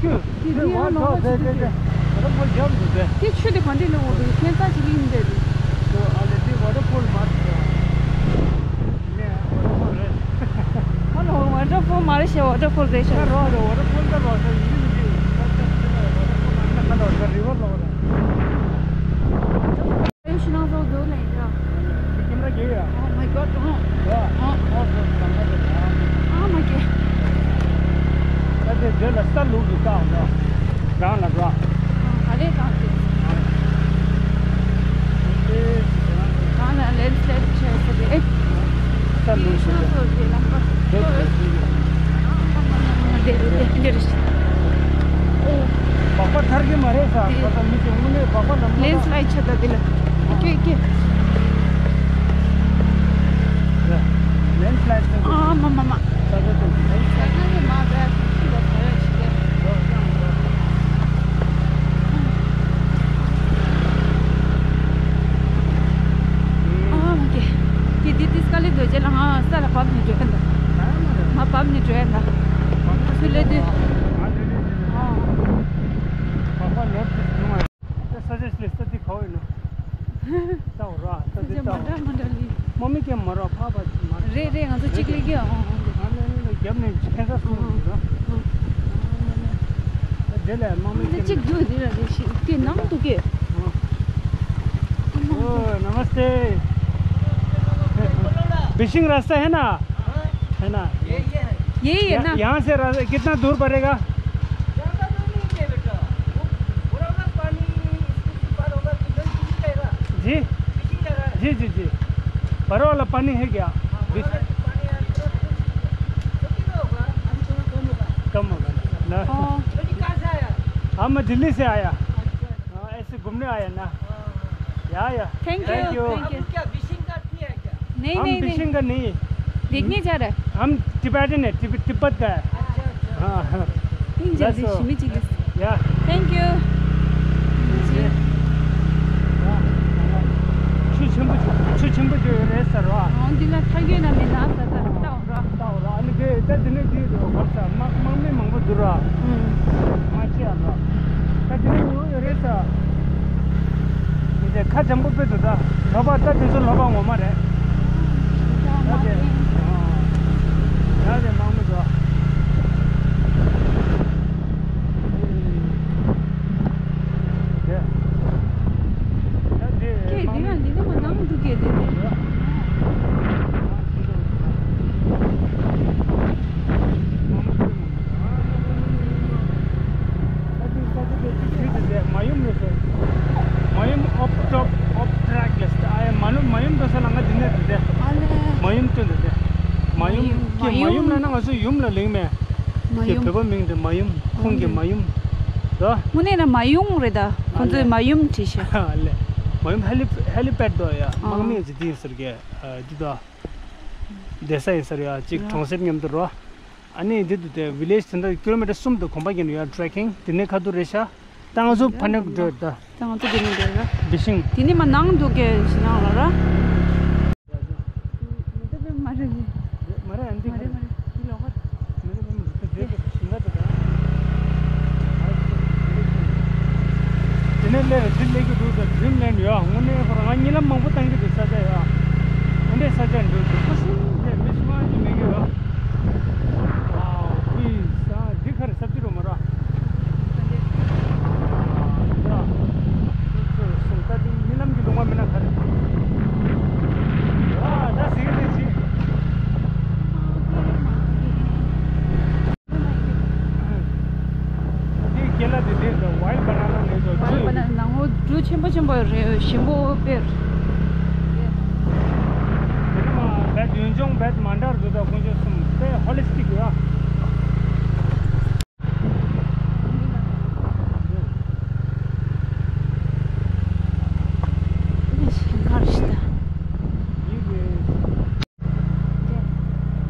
ཆུ་དེ་དེ་ཡང་ལོང་བ་ཆུ་དེ་དེ། ཝ་ཏར་ཕོལ་རྒྱབ་འདུག་དེ། དེ་ཆུ་དེ་ག་འདྲས་ལོང་བ་འདུག་ཁྱད་མཚར་ཅིག་ཡིན་འདྲ་འདུག་ཨ་ལེ་དེ་ཝ་ཏར་ཕོལ་མ་རེད། ནས་ཝ་ཏར་ཕོལ་རེད། ཨ་ལོ་ཝ་ཏར་ཕོལ། མ་རེད་ཤེ། ཝ་ཊར་ཕོལ་རེད་ཤེ། ད་རོ་རོ་ཝ་ཊར་ཕོལ་ད་རོ་ཤེ། ཡིན་གྱི་ད་ད་ད་ཝ་ཊར་ཕོལ་ཨ་ན་ཁ་ད་ད་རི་ཝར་ལོག་ར། ཨེ་ཤི་ནང་ཚོ་འདུག་ལེ་ཡ། ཁེ་མ་ར་གེ་ཡ། Oh my God, oh. Yeah. Oh. Oh, oh, oh, oh, oh. Oh my God. ད་དེ་དེ་ལ་ས་ལུག་གི་ཀ་འོང་ད། རང་ལ་འགྲོ། ཨ་ལས་དང་དེ། ཨ་ལས་དང་དེ། ལེན་སི་ལའེ་ཌི་བྱས་ཟེར་ཏེ། ཨེ། ས་ལུག་ཤིག་ལ། འདི་ལམ་པ། འདི་འདི་འདི། འདི་འདི་འདི་འདི་རེད། ཨོ། སྦག་སྦག་ཐར་གི་མ་རེད་ས། འདི། ད་ལྟ་མི་ཚོས་དངོས་གནས་སྦག་སྦག་ལམ་པ། ལེན་སི་ལའེ་ཌི་ཆགས་ད་འདི་ལ། ཀེ་ཀེ། ལེན་སི་ལའེ་ཌི་ཆགས། ཨ་མ་མ་མ། ས་ཆ་དེ། ས་ཆ་དེ་མ་རེད། ཤིན་ཏུ་ས་ཆ་ཞིག་རེད། ཨ་མ་ཀེ། ཀེ་འདི་ཏིས་ཀ་ལི་དོ་རྗེས་ལ་ང་ས་ལ་བབས་ནས་འགྲོ་གི་འདུག་ང་བབས་ནས་འགྲོ་ཡ་འདུག་ཚུར་སླེབས་དུས། ཨ། ས་ཆ་ཞིག་ལས་ས་འདི་ག་བ་ཡིན་ནམ། ལྟ་བ་ར། ས་ས་འདི་ཆ་མ་ལྟ་འདྲ་མ་འདྲ་ལི། དམག་མི་ཀྱང་མ་ར་ཕ་ཕ་ཅིག་མ་རེད། རེད་རེད། ང་ཚོ་གཅིག་ལི་ཀྱི། ཨོ་ཨོ། ཨ་ནི་ནི་རྒྱབ་ནས་ཁྱེད་ས་སོང་ཨོ་ར། ཨོ། ད་དེ་ལས་དམག་མི་ཨ་ནི་ཀྱང་གཅིག་འདུག་འདི་ར་རེད་ཤི་ཀྱི་ནང་འདུག་གི། ཨོ། ཨ་མ། ओ नमस्ते। बिशिंग रास्ता है ना? है ना? यही है ना? यहाँ से रास्ता कितना दूर पड़ेगा? ज़्यादा दूर नहीं है बेटा। वो पुराना पानी, इसको पार होगा तो जल्द पहुंच जाएगा। जी? पीछे जाएगा। जी, जी, जी। बड़ा वाला पानी है क्या? हाँ, बड़ा वाला पानी है, थोड़ा सा छोटी में होगा, अभी थोड़ा कम होगा। कम होगा ना? हाँ। बेटी कहाँ से आया? हाँ, मैं दिल्ली से आया। अच्छा। हाँ, ऐसे घूमने आया ना। हाँ, हाँ। या, या। Thank you, thank you। Thank you। आप क्या बिशिंग का नहीं है क्या? नहीं, हम नहीं, नहीं। बिशिंग का नहीं। देखने जा रहा है। हम टिबेटन है, तिब-, तिब्बत का है। अच्छा, अच्छा। हाँ, हाँ। ཡིན་ཅིག་ལགས་སོ། ཞི་མི་ཅིག་ཡིན། ཡ། Thank you། ཆུ་ཆེན་པོ་ཆུ་ཆེན་པོ་ཅིག་ཡོད་རེད་ཟེར་བ། ཨོ་འདི་ལ་ཐག་ཡོད་ན་མེད་ན་ཟེར་ད་ལྟ་འོང་ར། ལྟ་འོང་ར། ཨ་ནི་དེ་ད་དེ་ནས་དེ་བར་ས་དམག་དམག་མི་མང་པོ་འདུག་ར། ཨུམ། དམག་ཆེ་ཡང་ར། ད་དེ་ནས་ཡོད་ཡོད་རེད་ས། དེ་ཁ་འཇམ་པོ་དཔེ་འདུག་ད་ལྷོ་པ་ད་དེ་ཚོ་ལྷོ་པ་ངོ་མ་རེད། ད་དེ་ཨ་ད་དེ་དམག་མི་འདུག་ད་དེ་ཀྱེ་དེ་ན་འདི་ནས་མ་ནང་འདུག་ཀྱེ་དེ་དེ། མ་ཡུམ་རེད་ཟེར། མ་ཡུམ་ཨོབ་ཊོབ་ཨོབ་ཊྲེག་ལས་ཨ་ཡ་མ་ལུ་མ་ཡུམ་འགྲོ་ས་ལ་ང་འདི་ནས་འདི་དེ། ཨ་ལེ། མ་ཡུམ་སྟོན་འདི་དེ། མ་ཡུམ་མ་ཡུམ་ལ་ན་ང་ཚོ་ཡུམ་ལ་ལིང་མེ། མ་ཡུམ། བོད་པ་མིང་དེ་མ་ཡུམ་ཁོང་གི་མ་ཡུམ། དོ། དངོས་གནས་ན་མ་ཡུམ་རེད་ད། ཁོང་ཚོས་མ་ཡུམ་བྲིས་ཤག་ཨ་ལེ། མ་ཡུམ་ཧེ་ལི་ཧེ་ལི་པེཌ་དོ་ཡ། དམག་མི་ཡ་ཇི་དེ་ཡིན་ཟེར་གི་ཨ་འདི་དོ། བསྡད་ས་ཡིན་ཟེར་ཡ་གཅིག་གྲོང་གསེབ་མཉམ་དུ་རོ། ཨ་ནི་འདི་དུ་དེ་ཝི་ལེཇ་དེ་འདྲ་ཀི་ལོ་མི་ཊར་གསུམ་དུ་གོམ་པ་རྒྱག་ནས་ཡོད་ཊེ་རེ་ཀིང་དེ་ནས་ཁ་ཐུག་རེད་ཤག་ད་ང་ཚོ་ཕ་ནས་འགྲོ་ཡོད་ད། ད་ང་ཚོ་དེ་ནས་འགྲོ་ཡོད་ར། བི་ཤིང་། དེ་ནས་མ་ནང་འདུག་གས་ཞི་ནང་ལ་ར། མི་ད་པའི་མ་རེད་ལེ། མ་རེད་ཨ་འདི་མ་རེད་མ་རེད་འདི་ལོག་པ། མི་ད་པའི་མ་རེད་དེ་ཞིང་ཁ་དེ་ད། དེ་ནས་ལས་རེད་དེ་ལས་ཀྱི་འདུག་ད་ཌྲིམ་ལེན་ཡོད་དངོས་གནས་ཁོ་རང་ང་གཉིད་ལམ་མང་པོ་བཏང་གི་འདུག་ས་ཆ་ཡོད། ཨ་འདྲའི་ས་ཆ་འདུག་འདུག་ཁོ་ཤིང་དེ་མི་ཤི་མ་ཅི་མི་གི་ཡོད། ཨ་ཝི་ས་འདི་ཁ་རེད་ས། ཅི་རུ་མ་ར། ད་ཅི་རྨི་ལམ་གྱི་ལུང་པ་མིན་ན་ག་རེ། ཨ་ད་ཟིག་རེད་ཅི། འདི་རྒན་ལགས་འདི་འདི་ཝའིལ་བ་ན་ན་ལས་དོ་ཝའིལ་བ་ན་ན་ནང་ལོ་འབྲུ་ཆེན་པོ་ཆེན་པོ་རེད་ཞིམ་པོ་དཔེར། དེ་ནི་མ་བེད་ཡུན་ཅུང་བེད་མ་འདྲ་རུ་དོ་ཀུན་སྤྱོད་གསུམ་དཔེ་ཧོ་ལི་སི་ཊིག་ཡོད།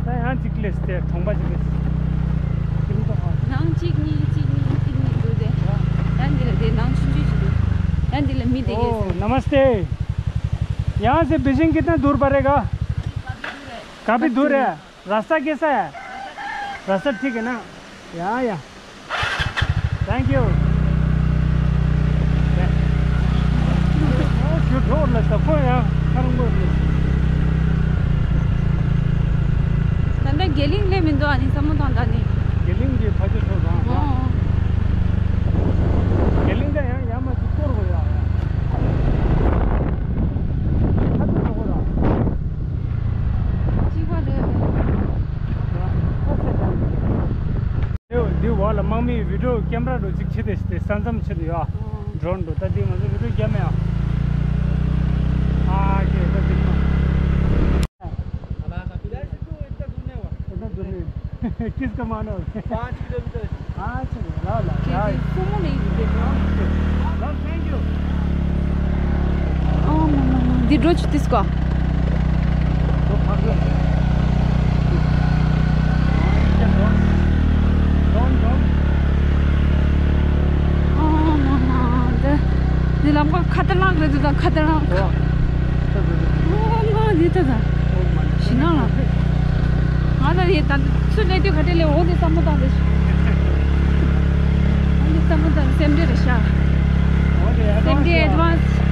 ད་ཡང་གཅིག་ལས་ཏེ་གྲོང་པ་ཅིག་རེད། ནང་གཅིག་གཉིས་གཅིག་གཉིས་གཅིག་གཉིས་འདུག་སྟེ། ཡང་འདི་ལ་དེ་ནང་ཆུང་ཆུང་ཞིག་འདུག་ཡང་འདི་ལ་མི་དེ་གས། ओ नमस्ते। यहाँ से बीजिंग कितना दूर पड़ेगा? काफी दूर है। रास्ता कैसा है? रास्ता ठीक है ना? या या। Thank you. ད་ལྟ་ དགེ་ལིང་ལས་མི་འདུག་ཨ་ནི་བསམ་བློ་བཏང་ད་ནི། དགེ་ལིང་གི་ཕ་ཆོས་ཚོ་དང་། ཨོ། དགེ་ལིང་ད་ཡང་ཡར་མར་ཅིག་སྐོར་དགོས་ཡ། ཕ་ཆོས་ཚོ་དགོས་ར། གཅིག་པ་རེད། ཡོ། འདི་བ་ལ་དམག་མིའི་བི་ཌིའོ་ཀེམ་ར་རུ་ཅིག་ཕྱེ་སྟེ་ས་མཚམས་ཕྱེ་དུ་ཡོད། ཨོ། ཌོ་རོན་ཊོ། ད་འདི་ང་ཚོ་བི་ཌིའོ་རྒྱབ་མེད་ཨ། ཨ་ཀེ་ད་འདི་མ། इतना दूर नहीं। किसका मानो? पाँच किलोमीटर। पाँच किलो, ला, ला, ला। सुमो नहीं देते। ला, thank you। ཨོ་མ་མ་མ། འདི་འགྲོ་ཆུ་ཏིས་ཀོ། ཨོ་མ་མ། འདི་འདི་ལམ་ཁ་ཁ་ཏ་ལག་རེད་འདུག་ད་ཁ་ཏ་ལག་ཨོ་མ་འདི་ད་ད། ཞི་ན་ལ། ང་ད་རེད་ད། ཚུར་སླེབས་དུས་ག་འདྲ་སླེབས་འོང་འདི་བསམ་བློ་བཏང་རེད། འོང་འདི་བསམ་བློ་བཏང་སེམས་ཁྲལ་རེད་ཤག་སེམས་ཁྲལ་ཨེ་ཌི་ཝན་སི།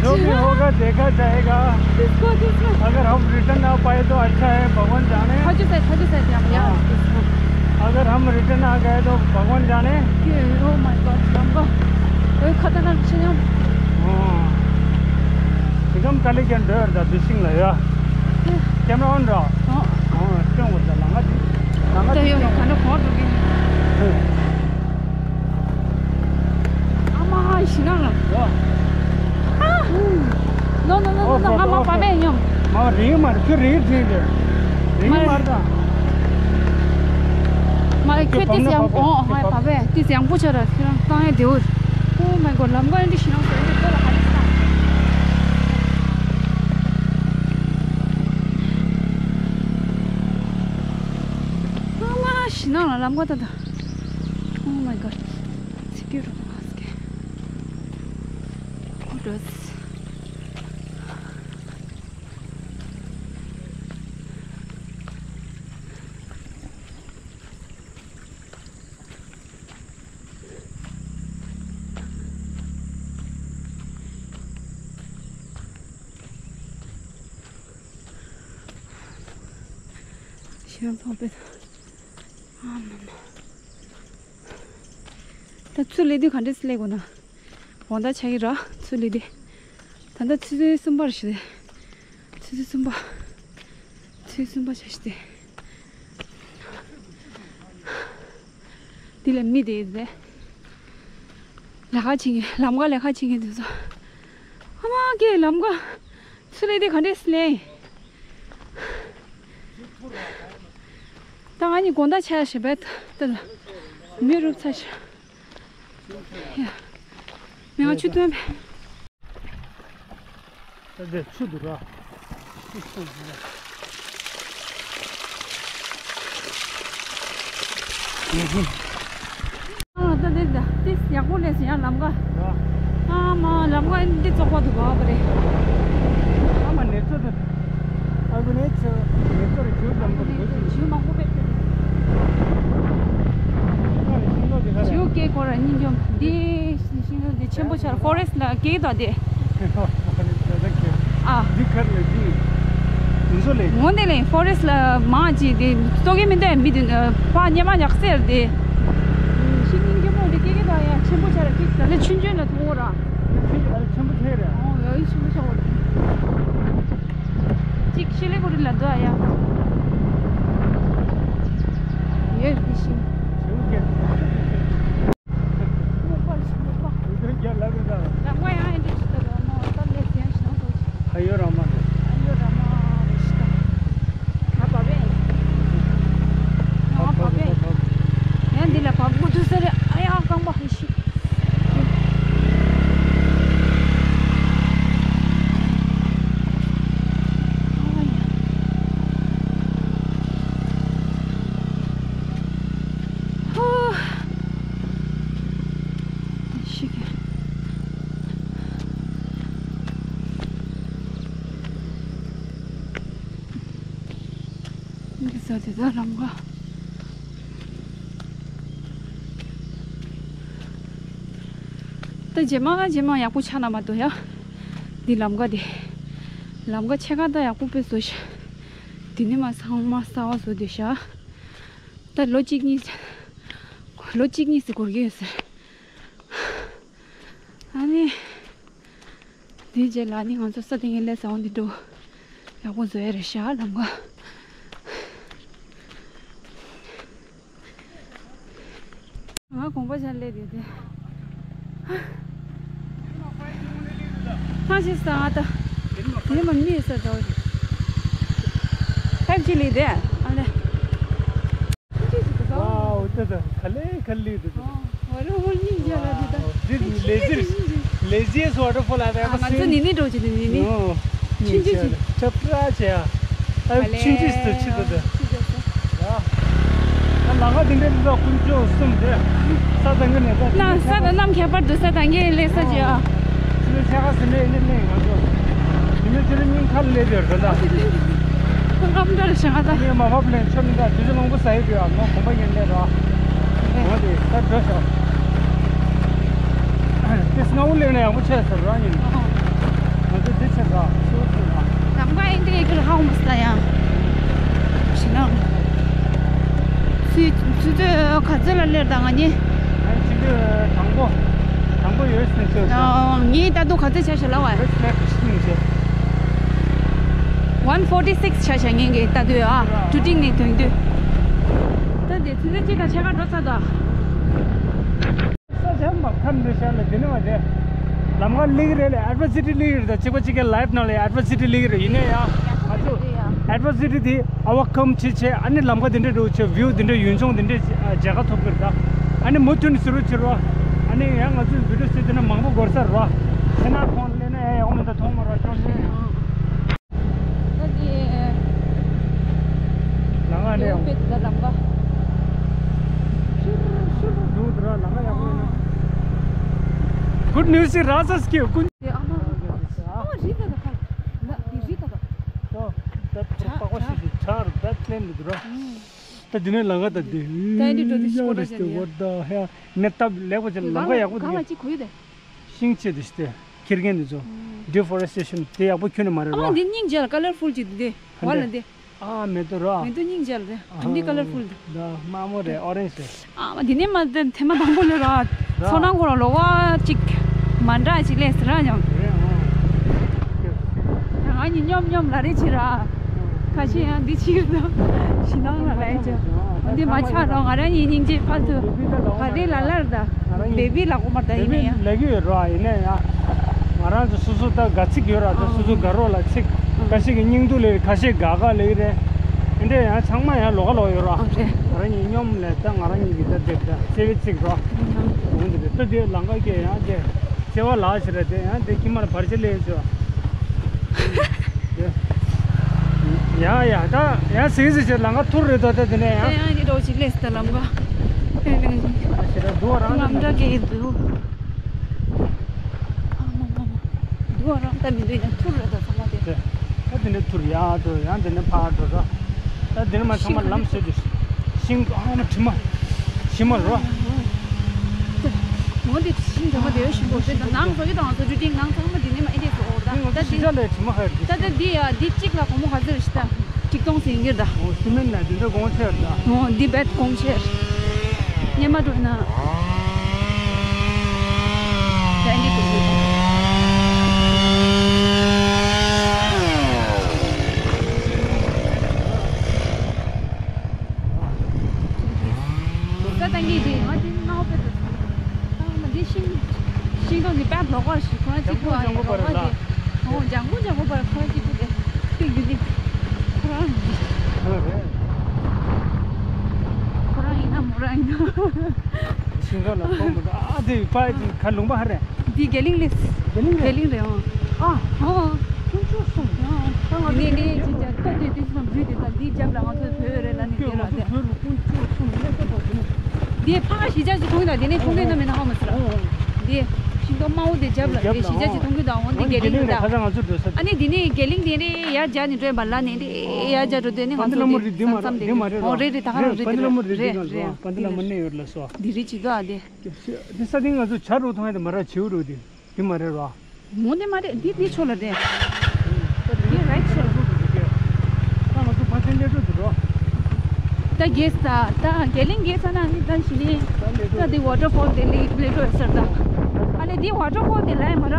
जो भी होगा देखा जाएगा। अगर हम रिटर्न आ पाए तो अच्छा है, भगवान जाने। अगर हम रिटर्न आ गए तो भगवान जाने। Oh my God, ལམ་ཁ། ཨོ་ཁ་ཏ་ན་ཆེ་ཡང་། ཨོ། དེ་གམ་ཀ་ལི་ཀན་འདོད་ད་དུ་ཤིང་ལ་ཡ། ཀེམ་ར་ཨོན་ར། ཨོ། ཨོ་སྐྱོང་བ་ད་ལང་ང་དེ། ལང་ང་དེ་ཡོད་སྐྱོང་ག་འདྲ་གོ་འགྲོ་གི། ཨ་མ་ཞི་ན་ལ། ཨ། No, no, no, no, no. ང་མ་པ་པས་ཡོང་། མ་རིང་མ་རེད། ཁྱོད་རིང་རིང་རེད། རིང་མ་རེད་ད། མ་རེད། ཁྱོད་ཏིས་ཡང་ཨོ་ང་པ་པས་ཏིས་ཡང་པོ་ཆ་ར་ཁྱོད་རང་བཏང་ཡ་དེའུ། Oh my God, ལམ་ཁ་འདི་ཞི་ན་སོ་འདི་ཁོ་ལ་ཧ་རི་ས། ཨ་མ་ཞི་ན་ལ་ལམ་ཁ་ད་ད། Oh my God. Secure mask. Kudos. ཞེ་སྡང་ཚོགས་པའི། ཨ་མ་མ། ད་ཚུར་སླེབས་དུས་ག་འདྲས་སླེབས་དགོས་ན། དགོང་དག་ཆགས་ཀྱི་ར་ཚུར་སླེབས་དུས། ད་ལྟ་ཆུ་ཚོད་གསུམ་པར་ཞུ་དེ། ཆུ་ཚོད་གསུམ་པ། ཆུ་ཚོད་གསུམ་པ་ཆགས་ཤི་དེ། འདི་ལ་མི་དེ་ཡོད་རེད། ལས་ཀ་བྱེད་མཁན་ལམ་ཁ་ལས་ཀ་བྱེད་མཁན་དེ་ཚོ། ཨ་མ་ཀྱེ་ལམ་ཁ་ཚུར་སླེབས་དུས་ག་འདྲས་སླེབས། ད་ང་གཉིས་དགོང་དག་ཆ་ཞེས་པས་ད་ལ་མི་རུབ་ཚ་ཞིང་། ཡ། མི་ང་ཆུ་འཐུང་བས། ད་འདིར་ཆུ་འདུག་ར། ཆུ་ཆུ་འདུག་ར། ཨ་ད་འདི་ད་ཏིས་ཡག་པོ་ལས་ཟིན་ཡ་ལམ་ཁ། ར། ཨ་མ་ལམ་ཁ་འདི་བཙོག་པ་འདུག་ག་བ་རེད། ཨ་མ་ནེ་ཙོ་ད། ཨ་ཁུ་ནེ་ཙོ་ནེ་ཙོ་རེ་ཇུ་ཙམ་པོ་རེ་ཇུ་ཇུ་མང་པོ་བེད་སྤྱོད། ཇུ་སྐྱེ་གོ་ར་ཉིན་འཇོམས་འདི་ཤིང་འདི་ཆེན་པོ་ཆར་ཕོ་རེ་སི་ལ་སྐྱེ་དོ་དེ། ཨ། འདི་ཁར་ལ་ཇི་འདི་ཚོ་ལས། ངོ་འདི་ལས་ཕོ་རེ་སི་ལ་མ་ཇི་དེ་ཏོ་གེ་མི་འདི་མི་དེ་ཕ་ཉེ་མ་ཉག་སེར་དེ། ཤིང་ཉིན་རྒྱུ་མོ་འདི་སྐྱེ་གི་དོ་ཡ་ཆེན་པོ་ཆར་སྐྱེ་ད་ལས་ཆུན་ཆུན་ལ་ཐོང་བོ་ར། ཆེན་པོ་ཆེ་རེད། ཨོ་ཡ་ཡི་ཆེན་པོ་ཆ་བོ་རེད། གཅིག་ཤི་ལེ་གོ་རི་ལ་འདུག་ཨ་ཡ། ཡོད་འདི་ཤིང་། ཞིང་སྐད། སྨུག་པ་ཞིང་སྨུག་པ། འདི་རྒྱ་ལ་རེད་ད། ལ་ང་ཡང་འདི་ཞིག་ད་ར་མ་ད་ལེ་ཡང་ཞིང་སོ། ཨ་ཡོ་ར་མ་རེད། ཨ་ཡོ་ར་མ་རེད་ཤི་ད། ང་བ་བས། ང་བ་བས། ཡང་འདི་ལ་བབ་དགོས་ཐུག་ས་རེད། ཨ་ཡ་རྐང་པ་ཧི་ཤི། འདི་ས་དེ་དག་ལམ་ཁ། ད་རྗེས་མ་རྗེས་མ་ཡག་པོ་ཆགས་ན་མ་གཏོགས་ཡ། འདི་ལམ་ཁ་དེ། ལམ་ཁ་ཕྱེད་ཀ་ད་ཡག་པོ་དཔེ་བཟོ་ཤག་དེ་ནས་མར་ཚང་མ་གསར་པ་བཟོ་བསྡད་ཤག་ད་ལོ་གཅིག་གཉིས། ལོ་གཅིག་གཉིས་ཙམ་འགོར་གྱི་ཡོད་ཟེར། ཨ་ནི། དེའི་རྗེས་ལ་ནི་ང་ཚོ་ས་སྟེང་གི་ལས་བཟང་བོ་འདི་འགྲོ། ཡག་པོ་བཟོ་ཡ་རེད་ཤག་ལམ་ཁ། ང་དགོངས་པ་ཆ་སླེབས་དེ་དེ། ཐང་ཆད་སོང་ང་ད། དེ་མ་མི་ས་འགྲོ། ཕེབས་ཅི་ལི་དེ་ཨ་ལེ། Wow, ད་ད་ག་ལེ་ག་ལེ་ད་ད། Waterfall སྙིང་རྗེ་ལ་ད་ད། Wow, this is lazy, laziest waterfall I've ever seen. ང་ཚོ་ནི་ནི་འགྲོ་ཅི་ནི་ནི་ནི། ཆུང་ཆུང་ཆི། ཁྱབ་བསྒྲགས་བྱས་ཡ། ཨ་ཆུང་ཆུང་ཞིག་ཏུ་ཆི་ད་ད། ཡ། ད་ལམ་ཁ་དེ་འདྲའི་འདི་དག་དཀོན་མཆོག་གསུམ་དེ། ས་དང་གི་ནས་ད། ན་ས་དང་གནམ་ཁྱད་པར་དུ་ས་དང་གི་ལས་ས་ཅི་ཡ། ཆུ་ལ་ཆ་ག་ཟིན་ནས་ནི་ནི་ང་ཚོ། དེ་ནས་ཆུ་ལ་སྙིང་ཁ་ལ་སླེབས་ཡོད་ད་ད། རྔམ་འདྲ་རེ་བྱ་ང་ད། ངས་མ་བབ་ལན་ཆོ་མི་འདྲ་དུས་ཚོད་མང་པོ་ཟ་ཡི་དུས་ཨ་མ་གོམ་པ་ཡན་ལས་ར། འོ་དེ་ད་འགྲོ་ཤག་དེ་སྔ་བོ་ལེགས་ན་ཡག་པོ་ཆགས་ཟེར་ར་ཡིན། ང་ཚོ་འདི་ཆེ་ར་ཤོར་ཆེ་ར། ལམ་ཁ་ཨེ་འདྲ་ཡི་གེར་ཧ་གོ་མ་སོང་ཡ། ཞེ་ན། ཚུ་ཚུ་ཚོད་ག་ཚོད་ལ་སླེབས་དང་ང་གཉིས། ཨ་ཆུ་ཚོད་དང་པོ། དང་པོ་ཡོད་ཟིན་ཚོད། ཨ་ངས་ད་དུང་ག་ཚོད་ཆ་ཤ་ལ་བ། First lap is finished. One forty six ཆ་ཤ་ངེད་ཀྱི་ལྟ་དུས་ཨ་ཀྲུ་ཀྲིང་ནས་ཐོན་དུས། ད་དེ་ཚོད་ཅིག་ག་ཆ་ག་འགྲོ་ཚར་དོ། ས་ཆ་མ་ཁམས་འདི་ཤར་ལ་དེ་ནས་བ་དེ། ལམ་ཁ་ལེགས་རེད་ལ་ཨེ་ཌི་ཝར་སི་ཊི་ལེགས་རེད་ད་གཅིག་པ་གཅིག་གི་ལའིབ་ནང་ལ་ཨེ་ཌི་ཝར་སི་ཊི་ལེགས་རེད་ཡིན་ནའི་ཡ། ང་ཚོ་ཨེ་ཌི་ཝར་སི་ཊི་དེ་ཨ་བ་ཁམ་ཆེ་ཆེ་ཨ་ནི་ལམ་ཁ་དེ་འདྲ་འགྲོ་ཆེ་བིའུ་དེ་འདྲ་ཡུལ་ལྗོངས་དེ་འདྲ་མཇལ་ཁ་ཐོབ་གི་རེད་ད། ཨ་ནི་མུ་མཐུད་ནས་ཟེར་རོ་ཕྱིར་རོ། ཨ་ནི་ཡང་ང་ཚོས་བི་ཌིའོ་བཟོས་དེ་ན་མང་པོ་འགོར་ས་རོ། ཁྱེད་རང་ཁོང་ལ་སླེབས་ན་ཡང་ཡག་མི་འདུག་མཐོང་མ་རོགས་ཅོག་ཤེས། ད་དེ། ལམ་ཁ་ནས་ཡོང་པའི་དེ་ལམ་ཁ། ཤུར་ཤུར་འགྲོ་འདུག་ར་ལམ་ཁ་ཡག་པོ་ཡིན་ན། Good news is Raja's cave. དེ་ཨ་མ། ཨ་མ་རི་ད་ད་ཁ། ན་དེ་རི་ད་ད། ད་ད་པགས་པ་ཞིག་ཞིག་ཆར་ད་ལེན་འདུག་ར། ད་དེ་ནས་ལམ་ཁ་ད་དེ། ད་ཨེ་འདྲ་འགྲོ་དེ་ཤི་ཡང་རེ་སྐོར་ར་སྟེ་བར་ད་ཧེ་ནས་སྟབས་ལེགས་པོ་ཅིག་ལམ་ཁ་ཡག་པོ་དེ། ག་ལ་ཅིག་གོ་ཡོད་དེ། ཤིང་ཆེ་དེ་ཞིག་སྟེ། ཁྱེར་མཁན་དེ་ཚོ། Deforestation དེ་ཡག་པོ་ཁྱོན་ནས་མ་རེད་ཨ་རོ། འདི་སྙིང་རྗེ་ལ་ཀ་ལར་ཕུལ་ཅིག་འདི་དེ། ཧ་ལ་འདི། ཨ་མེ་ཏོག་རོ། མེ་ཏོག་སྙིང་རྗེ་ལ་རེད། འདི་ཀ་ལར་ཕུལ་འདི། ད་དམར་མོ་རེད་ཨོ་རེན་ཇི་རེད། ཨ་མ་འདི་ནས་མ་དེ་ཐེངས་མ་དང་པོ་ལས་ར། ཚོ་ནང་ཁོ་རང་ལོ་བ་གཅིག་མ་འདྲ་ཅིག་ལས་ཟེར་ར་ཉམས། རེད་ཨ། ང་གཉིས་སྙོམ་སྙོམ་ལ་རེ་བྱེད་ར། ཁ་ཤས་ཡང་འདི་ཕྱིར་དང་། ཞི་སྣང་ལ་ལས་ཅི། འདི་མ་ཆགས་རོགས་ང་རང་གཉིས་སྙིང་རྗེ་ཕར་ཚུར། ག་རེ་ལ་ལར་ད། བེ་བི་ལ་གོ་མར་ད་ཡིན་ན་ཡང་། ལས་ཀྱི་ཡོད་རོགས་ཡིན་ན་ཡང་། ང་རང་ཚོ་སོ་སོ་ད་དགའ་ཚིག་ཡོད་ར་ད་སོ་སོ་དགའ་རོགས་ལ་ཚིག་ཁ་ཤས་ཀྱི་སྙིང་སྡུག་ལས་ཁ་ཤས་དགའ་དགའ་ལས་རེད། འདི་འདྲ་ཡང་ཚང་མ་ཡང་ལོག་ག་ལོག་ཡོད་རོགས། ང་རང་གཉིས་སྙོམ་ལས་ད་ང་རང་གཉིས་ཀྱི་ད་དེབ་ད་ཚེ་བའི་ཚིག་རོགས། འོང་འདི་རེད་ད་དེ་ལང་ཀ་སྐད་ཡང་དེ། ཚེ་བ་ལགས་ཞེས་རེད་དེ་ཡང་དེ་ཁྱི་མར་བར་ཆད་ལས་ཡོད་ཚོད། ཡ་ཡ་ད་ཡང་ཟིག་ཟིག་བྱས་ལམ་ཁ་ཐུར་རེད་དོ་ད་དེ་ནས་ཡང་། ཡང་འདི་འདྲ་བོ་ཞིག་སླེབས་སི་ད་ལམ་ཁ། ཨེ་ལེ། ཞེ་དྲག་འདུག་རང་ལམ་འདྲ་གི་འདུག་ཨ་མ་མ་མ། འདུག་རང་ད་མི་འདུག་ཡང་ཐུར་རེད་དོ་ཚང་མ་དེ། ད་དེ་ནས་ཐུར་ཡ་འགྲོ་ཡང་དེ་ནས་ཕར་འགྲོ་ར། ད་དེ་ནས་མ་ཚང་མ་ལམ་བཟོས་ཏེ། ཤིང་ཨ་མ་དྲི་མ། ཤི་མ་རོ། མོ་དེ་ཤིང་དྲི་མ་དེ་ཤིང་དྲི་མ་དེ་ནང་བཟོ་གི་དང་བཟོ་རྒྱུ་དེ་ནང་ཚང་མ་དེ་ནས་མ་ཨེ་དེ་བཟོ་འོ་ད། ད་ཤི་དེ་ཆ་ལས་དྲི་མ་ཧར་དེ། ད་ད་དེ་ཡ་དེ་གཅིག་ལ་གོང་མོ་ག་ཚོད་ཤི་ད། གཅིག་སྟོང་ཟིན་གྱི་ད། འོ་སི་མེན་ལ་དེ་འདྲ་གོང་ཆེར་ད། འོ་དེ་བེད་གོང་ཆེར། སྙེ་མ་འགྲོ་ན། ད་ཨེ་དེ་བཟོ་གི་ད། ས་ཏང་གི་དེ་ང་དེ་ནང་པའི་དེ་ཚོ། ཨ་མ་དེ་ཤིང་། ཤིང་སྡོང་གི་པད་ལོག་པར་ཞིག་ཁོ་ན་གཅིག་པུ་ཨ་ཡི་ལོག་པ་དེ། ཨོ་ལྗང་གུ་ལྗང་གུ་པར་ཁོ་ན་གཅིག་པུ་དེ། དེ་ཡུ་ནིག་ཁོ་རང་། ཁོ་རེད། ཁོ་རང་ཡིན་ན་མོ་རང་ཡིན་ན། ཤིང་སྡོང་ལ་ཁོ་མོ་ཨ་དེ་པ་ཁ་ལུང་པ་ཧ་རེད། འདི་དགེ་ལིང་ལས། དགེ་ལིང་རེད། དགེ་ལིང་རེད་ཨང་། ཨ། ཨ། ཁྱུང་ཆུ་སོང་། ཨ། ད་ང་ནས་ནས་ཅི་ཅག་ལྟ་དུས་དུས་སམ་རུས་དེ་དང་འདིའི་རྒྱབ་ལ་ང་ཚོའི་བོད་རེད་ལ་ནི་དགེ་ལ་དེ། བོད་ལ་ཁྱུང་ཆུ་སོང་ནས་ལྟ་བ་དེ་ནས། འདི་ཕ་གཞིས་ཆགས་ཅིག་མཐོང་གི་དང་དེ་ནས་མཐོང་གི་ན་མེད་ན་ཧ་མ་སི་ར། འདི་ཤིང་སྡོང་དམར་པོ་དེ་རྒྱབ་ལ་རྒྱབ་དེ་ལ་གཞིས་ཆགས་ཅིག་མཐོང་གི་དང་འོ་འདི་དགེ་ལིང་རེད་ད། ཁ་སང་ང་ཚོ་འགྲོ་ས། ཨ་ནི་འདི་ནས་དགེ་ལིང་དེ་རེད་ཡར་རྒྱ་ནས་འགྲོ་བ་ལ་ནས་རེད་ཡར་རྒྱ་འགྲོ་དེ་ནས་ང་ཚོ་འདི་མ་རེད་འདི་མ་རེད་འདི་མ་རེད་འོ་རེད་རེད་ད་ག་རང་རེད་དེ་རེད་རེད་རེད། པ་འདི་ལ་མ་གནས་ཡོད་ལ་སོ། འདི་རེད་ཅི་དོ་ཨ་དེ། འདི་ས་སྟེང་ང་ཚོ་བྱ་རུ་མཐོང་ཡ་དེ་མ་ར་བྱེའུ་རུ་དེ་འདི་མ་རེད་རོ། མོ་དེ་མ་རེད་འདི་འདི་ཆོ་ལ་རེད། འདི་རའིཊ་ཆེ་ལ། ད་ང་ཚོ་ཕ་ཆེ། ད་རྒྱལ་ས་ད་རྒྱལ་གླིང་རྒྱལ་ས་ན་ནི་ད་ཞི་ལི་ད་འདི་ཝ་ཊར་ཕོལ་དེ་ལི་ལི་འགྲོ་ས་ར། ད་ཨ་ལེ་འདི་ཝ་ཊར་ཕོལ་དེ་ལ་ཡ་མ་ར།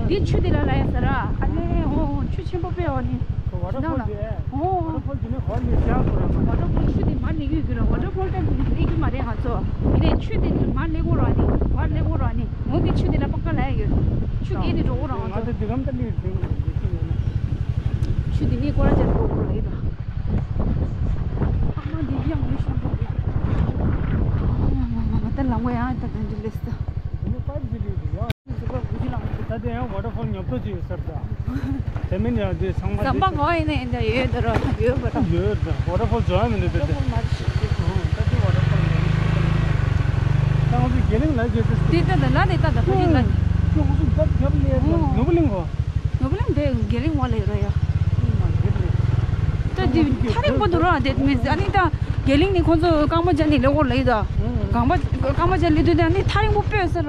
འདི་ཆུ་དེ་ལ་ལ་ཡ་ས་ར། ཨ་ལེ་ཨོ་ཆུ་ཆེན་པོ་དཔེ་འོ་ནི། ཝ་ཊར་ཕོལ་དེ་ཨོ་ཝ་ཊར་ཕོལ་དེ་ནི་ཧོར་ནི་ཤ་ཁོ་ར་མ། ཝ་ཊར་ཕོལ་ཆུ་དེ་མར་ལི་གུ་གུ་ར། ཝ་ཊར་ཕོལ་ད་ལི་གུ་མ་རེད་ང་ཚོ། དེ་ནས་ཆུ་དེ་མར་ལི་གོ་ར་ནི། མར་ལི་གོ་ར་ནི། འོ་གི་ཆུ་དེ་ལ་པ་ཀ་ལ་ཡ་ཡོད། ཆུ་དེ་ནི་འགྲོ་གོ་ར་ང་ཚོ། ང་ཚོ་དེ་གམ་ད་ལི་རེད་ལི་ཆུ་ཡོད་ན། ཆུ་དེ་ནི་ཀོ་ར་ཅན་འགྲོ་གོ་ར་ཡོད་ད། ཨ་མ་འདི་ཡང་མི་ཤེས་འདུག་ད་ལམ་ཁ་ཡང་ད་ག་འདྲ་ལེས་ད། ད་དེ་ཡང་ཝ་ཊར་ཕོལ་ཉོབ་ཏོ་ཅིག་ཡོད་ས་རེད་ད། དེ་མིན་ཡང་དེ་ཚང་མ་ཟམ་པ་གོ་ཡིན་ན་ཡིན་ད་ཡོད་ད་རོ་ཡོད་པ་ར། ཡོད་ད། ཝ་ཊར་ཕོལ་འཇོག་ཡ་མི་འདུག་ད་དེ། ཝ་ཊར་ཕོལ་མ་རེད་ཤག་ད་དེ་ཝ་ཊར་ཕོལ་མ་རེད། ད་ང་ཚོ་རྒྱལ་གླིང་ལ་བརྗོད་ཚེ། དེ་ལྟ་ད་ལ་དེ་ལྟ་ད་ཕ་ཅིག་ལ། ཁྱོད་ཁོ་ཚོ་འདབས་རྒྱབ་ལས་ནོར་བུ་གླིང་གོ། ནོར་བུ་གླིང་དེ་རྒྱལ་གླིང་བ་ལས་ར་ཡ། ད་དེ་ཐག་རིང་པོ་འདུག་ར་དེ་མི་ཨ་ནི་ད་རྒྱལ་གླིང་ནི་ཁོང་ཚོ་རྐང་པ་རྒྱབ་ནས་ལས་འགོ་ལས་ད། རྐང་པ་རྐང་པ་རྒྱབ་ལས་དུས་དེ་ཨ་ནི་ཐག་རིང་པོ་སྤོས་ཟེར་ར།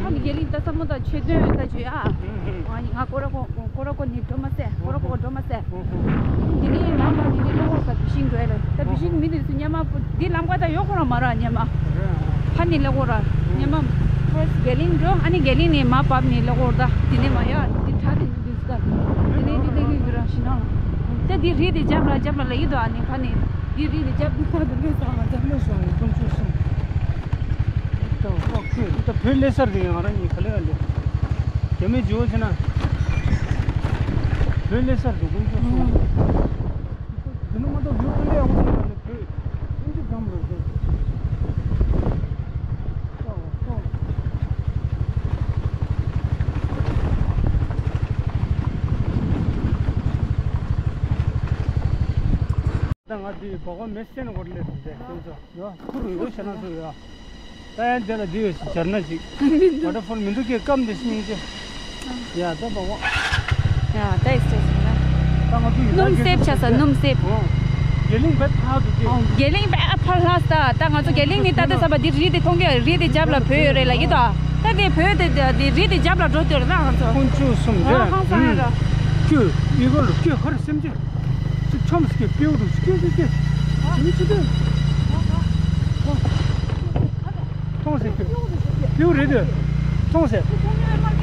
ཨ་ནི་རྒྱལ་གླིང་ད་ས་མོ་ད་ཆོས་དོན་ད་བརྗོད་ཨ། ང་ང་ཀོ་ར་ཀོ་ཀོ་ར་ཀོ་ནི་འགྲོ་མ་ཟེར། ཀོ་ར་ཀོ་འགྲོ་མ་ཟེར། དེ་ནས་ལམ་བར་དེ་ནས་ཀློག་ས་བི་ཤིང་འགྲོ་ཡ་ལ་ད་བི་ཤིང་མི་དེ་ཚོ་ཉི་མ་འདི་ལམ་ཁ་ད་ཡོད་ཁོ་ར་མ་ར་ཉི་མ། ཕ་ནི་ཀློག་ར་ཉི་མ། ཕར་རྒྱལ་གླིང་འགྲོ་ཨ་ནི་རྒྱལ་གླིང་ནས་མ་བབས་ནས་ཀློག་ར་ད་དེ་ནས་མ་ཡ་དེ་དྲ་དེ་ནས་དུས་ད་དེ་ནས་དེ་ནས་དུས་ར་ཤི་ན་ད་དེ་རི་དེ་རྒྱབ་ལ་རྒྱབ་ལ་ལ་ཡིད་དོ་ཨ་ནི་ཕ་ནི་དེ་རི་དེ་རྒྱབ་དུས་ད་དེ་ནས་ས་ལ་རྒྱབ་ལ་སོང་ནས་དཀོན་མཆོག་གསུམ། ད་བོད་སླེབས་ས་རེད། ང་རང་གཉིས་ག་ལེ་ག་ལེ། རྒྱ་མི་ཇོ་བོ་ཆེ་ན། བོད་སླེབས་ས་རེད་དཀོན་མཆོག་གསུམ། དེ་ནི་མ་གཏོགས་བོད་ཀུན་ལས་ཡག་པོ་ཐོན་པ་ལས་བོད་ཀུན་གྱི་འགྲམ་རེད་དེ། ད་ང་དེ་བག་བ་མེད་སེ་ན་གོར་ལས་རེད་དེ་ཁྱོད་ཚོ་ཡོ་ཁུར་ཡོ་ཤ་ན་ཚོ་ཡོ། ད་ཡང་དེ་ལ་དེ་ཡོད་ཞིག་སྦྱར་ན་ཞིག་མི་འདུག་ཝ་ཊར་ཕོལ་མི་འདུག་ཀྱེ་སྐམ་དེ་སྙིང་རྗེ། ཡ་ད་བ་བ། ཡ་ད་ཨེ་སི་ཊེ་ད་ང་ཚོ་ཡི་སྣུམ་སེབ་བྱ་ས་སྣུམ་སེབ། རྒྱལ་གླིང་བས་ཕར་འདུག་ཀྱེ། རྒྱལ་གླིང་བས་ཕར་ལྷག་ས་ད་ང་ཚོ་རྒྱལ་གླིང་ནི་ད་ལྟ་ས་བ་འདི་རི་དེ་མཐོང་གི་རི་དེ་རྒྱབ་ལ་བོད་ཡོད་རེད་ལ་ཡི་ད། ད་དེ་བོད་དེ་དེ་རི་དེ་རྒྱབ་ལ་འགྲོ་འདོད་རེད་ད་ང་ཚོ། དཀོན་མཆོག་གསུམ་ཨ་ཧང་སང་རེད་ད། ཀྱེ་ཨི་གོ་ལ་ཀྱེ་ཧར་སེམས་ཅན། ཅིག་ཆོམས་ཀྱི་པེའུ་རུ་ཀྱེ་ཀྱེ་ཀྱེ། ཅི་མི་ཅི་ཏེ། མཐོང་ཟེར་ཀྱེ། པེའུ་རེད་དེ། མཐོང་ཟེར།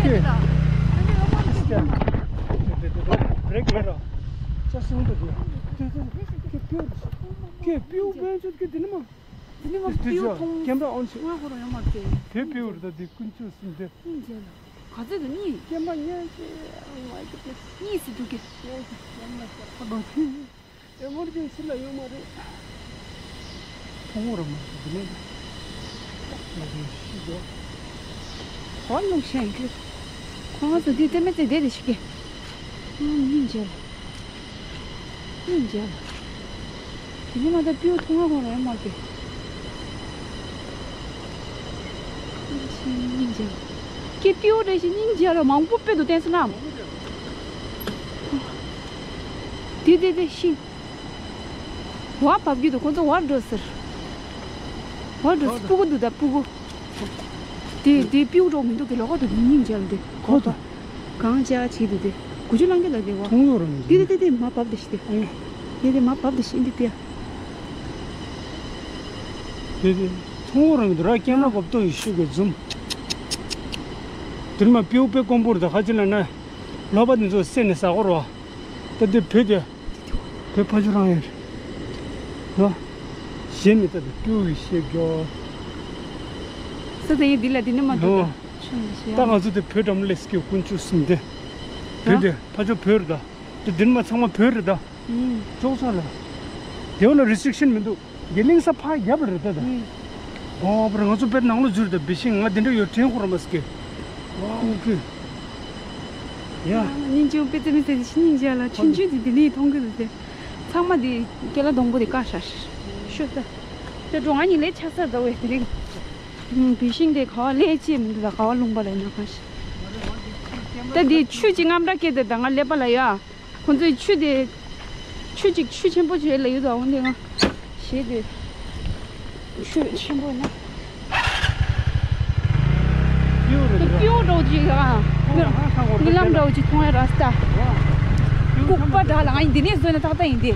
ཀྱེ། རེག་མེད་ར། ཅ་སུང་དུ་དེ། ཀྱེ་པེའུ་རུ། ཀྱེ་པེའུ་པེའུ་ཅོ་ཀྱེ་དེ་ནི་མ། དེ་ནི་མ་དེ་པེའུ་ཅོ་མཐོང་། ཀེམ་ར་ཨོན་ཆེ། ང་ཁོ་རང་ཡོང་མ་ཀྱེ། དེ་པེའུ་རུ་ད་དེ་དཀོན་མཆོག་གསུམ་དེ། ག་ཚོད་དུ་གཉིས། སྐྱེམ་པ་ཉལ་ཏེ་ཨང་མ་ཀི་ཏེ། གཉིས་སུ་འདུག་གི། ཉལ་ཏེ་སྐྱེམ་པ་ཤ་ཁ་འགྲོ་གི། ཨེ་མར་ཇེན་སི་ལ་ཡོང་མ་རེད། ཕུང་བོ་ར་མ་ཞིག་འདི་ནས། ཉལ་ཏེ་ཤི་འགྲོ། ཧོ་ལུང་ཤན་གི། ཁོང་ཚོ་འདི་ལྟད་མོ་རྩེ་བསྡད་དེ་ཤི་གི། ཨང་སྙིང་རྗེ། སྙིང་རྗེ། དེ་ནས་མ་ད་པིའུ་མཐོང་ང་ཁོང་རང་མ་གི། སྙིང་རྗེ། ཀྱེ་པིའུ་རེ་ཞིག་སྙིང་རྗེ་ར་མང་པོ་དཔེ་འདུག་བསྟན་སོང་ན། དེ་དེ་དེ་ཤིང་། བ་བབས་ཀྱི་འདུག་ཁོང་ཚོ་བར་འགྲོ་ཟེར། བར་འགྲོ་ཟེར་སྤུ་གུ་འདུག་ད་སྤུ་གུ། དེ་དེ་པིའུ་འགྲོ་མི་འདུག་གི་ལོག་ག་འདུག་སྙིང་རྗེ་ལ་དེ་གོ་ད། གང་བྱས་བྱེད་དུ་དེ། དགུ་བཅུ་ལང་ཀི་ལ་དེ་བ། མཐོང་ཡོད་རུང་། དེ་དེ་དེ་དེ་མ་བབས་དེ་ཤི་དེ། ཨེ། དེ་དེ་མ་བབས་དེ་ཤི་འདི་པིའ། དེ་དེ་མཐོང་ཡོད་རུང་དེ་ར་ཀེམ་ར་བབས་ཏོ་ཡི་ཤི་གི་ཛུམ། དེར་མ་པིའུ་པེ་ཀོང་པོར་དེ་ཁ་ཅི་ལ་ན། ལོ་པ་དེ་ཚོ་སེ་ནས་ཟ་གོ་རོ། ད་དེ་བོད་དེ། བོད་ཕ་ཆུ་རང་ཡོད་རེད། ལོ། གཞན་མི་ལྟ་དེ་པིའུ་ཡི་ཤི་གི་ཡོ། ས་དེ་ཡི་འདི་ལ་འདི་ནི་མ་འདུག་ད། ད་ང་ཚོ་དེ་བོད་འགྲམ་ལས་སྐྱེ་དཀོན་མཆོག་གསུམ་དེ། བོད་དེ་ཕ་ཆོ་བོད་རེད་ད། དེ་འདིར་མ་ཚང་མ་བོད་རེད་ད། ཅོག་ཚ་ལ། དེ་བ་ལ་རི་སི་ཊི་རིག་ཤན་མི་འདུག་དགེ་ལིང་ས་ཕ་རྒྱབ་རེད་ད་ད། ཨོ་པར་ང་ཚོ་བོད་ནང་ལོ་འཛུལ་ད་བི་ཤིང་ང་དེ་འདྲ་ཡོད་དྲན་ཁོ་ར་མ་སྐྱེ། ཨོ་ཀེ། ཡ། སྙིང་རྗེ་པེ་ཙེ་མི་ཙེ་དེ་སྙིང་རྗེ་ལ་ཆུང་ཆུང་དེ་དེ་ནས་མཐོང་གི་འདུག་དེ། ཚང་མ་དེ་སྐེ་ལ་སྡོང་པོ་དེ་བཀག་ཤར་ཤར། ཤོད་ད། དེ་འགྲོ་ང་གཉིས་ལས་ཆ་ས་ད་བས་དེ་རིང་། བི་ཤིང་དེ་ག་བ་ལས་ཅི་མི་འདུག་ད་ག་བ་ལུང་པ་ལ་ཡིན་ན་གང་ཤི། ད་དེ་ཆུ་ཅི་རྔམ་དྲག་སྐད་དེ་ད་ང་ཀླད་པ་ལ་ཡ། ཁོ་ཚོའི་ཆུ་དེ། ཆུ་ཅིག་ཆུ་ཆེན་པོ་བྱས་ལ་ཡོད་ད་འོང་དེ་ང་། ཞེས་དེ། ཆུ་ཆེན་པོ་ན། ཏུ་ཏིའུ་འདྲ་བོ་ཅིག་ར། རྨི་ལམ་འདྲ་བོ་ཅིག་མཐོང་ཡ་ར་སྟ། ལྐུགས་པ་འདྲ་ལ་ང་འདི་ནས་བཟོས་ན་ཏག་ཏག་ཡིན་ཏེ།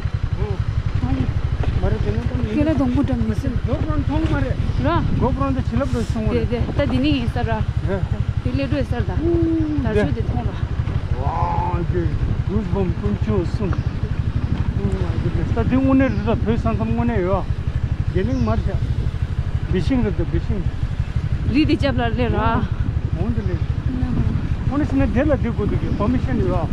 མ་རེད་དེ་ནས་ཀུན་ཁྱེད་ལ་སྡོང་པོ་འགྲམ་ནས་སུ། གོ་པྲོ་མཐོང་མ་རེད། ར། གོ་པྲོ་འདི་བྱིན་རླབས་འགྲོ་སོང་བ་རེད། དེ་དེ་ད་འདི་ནས་ཡིན་ས་ར། རེད། དེ་ལས་འགྲོ་ཡི་ས་ར་ད། ད་ཞུ་དེ་མཐོང་ར། ཝའོ་འདི་གུས་བམ་དཀོན་མཆོག་གསུམ། ད་འདི་དངོས་གནས་རེད་ད། བོད་ས་མཚམས་དངོས་གནས་ཡོད། རྒྱ་གླིང་མར་བཞག་བི་ཤིང་རེད་ད་བི་ཤིང་། རི་དེ་རྒྱབ་ལ་སླེབས་ར། འོང་དུ་ལེ། ཨོ་ནི་སི་ནི་དེ་ལ་དེ་དགོས་འདུག་གི་པར་མི་ཤན་ཡོད།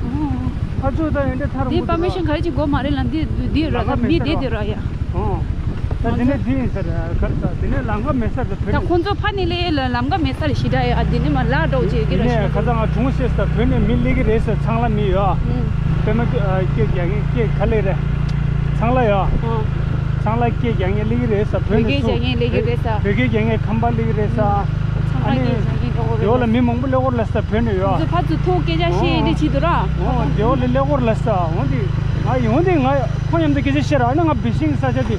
ཨ་ཚོ་ད་ཡིན་འདྲ་ཐར་འདི་པར་མི་ཤན་ག་རེ་ཅིག་དགོས་མ་རེད་ལ། འདི་འདི་ར་ད་མི་དེ་དེ་ར་ཡ། ཨོ། ད་དེ་ནས་དེ་ཡིན་ས་རེད་ག་རེ་ད་དེ་ནས་ལམ་ཁ་མེད་ས་རེད་བོད་ད་ནས། ཁོང་ཚོ་ཕ་ནི་ལེ་ལ་ལམ་ཁ་མེད་ས་རེད་ཞི་དྲག་ཡ། འདི་ནས་མ་ལ་འགྲོ་བྱེད་ཀྱི་ར་ཞི་ནས་ཁ་སང་ང་གྲུང་བཤད་ས་བོད་ནས་མི་སླེབས་ཀྱི་རེད་ས་ཚང་ལ་མི་ཡོད། པད་མ་སྐད་རྒྱག་མཁན་སྐད་ག་ལེ་རེད། ཚང་ལ་ཡོད། ཚང་ལ་སྐད་རྒྱག་མཁན་སླེབས་ཀྱི་རེད་ས་བོད་ནས་ཚུར། བོད་སྐད་རྒྱག་མཁན་ཁམས་པ་སླེབས་ཀྱི་རེད་ས། ཨ་ནི། དེ་བ་ལ་མི་མང་པོ་སླེབས་ཀྱི་རེད་ས་བོད་ནས་ཡོད། ཚོ་ཕ་ཚོ་ཐུག་སྐད་ཆ་བཤད་ཨེ་འདྲ་བྱེད་འདུག་ར། ཨོ་དེ་བ་ལ་སླེབས་ཀྱི་རེད་ས་འོན་ཏེ། ང་ཡོང་དེ་ང་ཁོ་མཉམ་དུ་སྐད་ཆ་བཤད་ར་ཨ་ནི་ང་བི་ཤིང་ས་ཆ་དེ།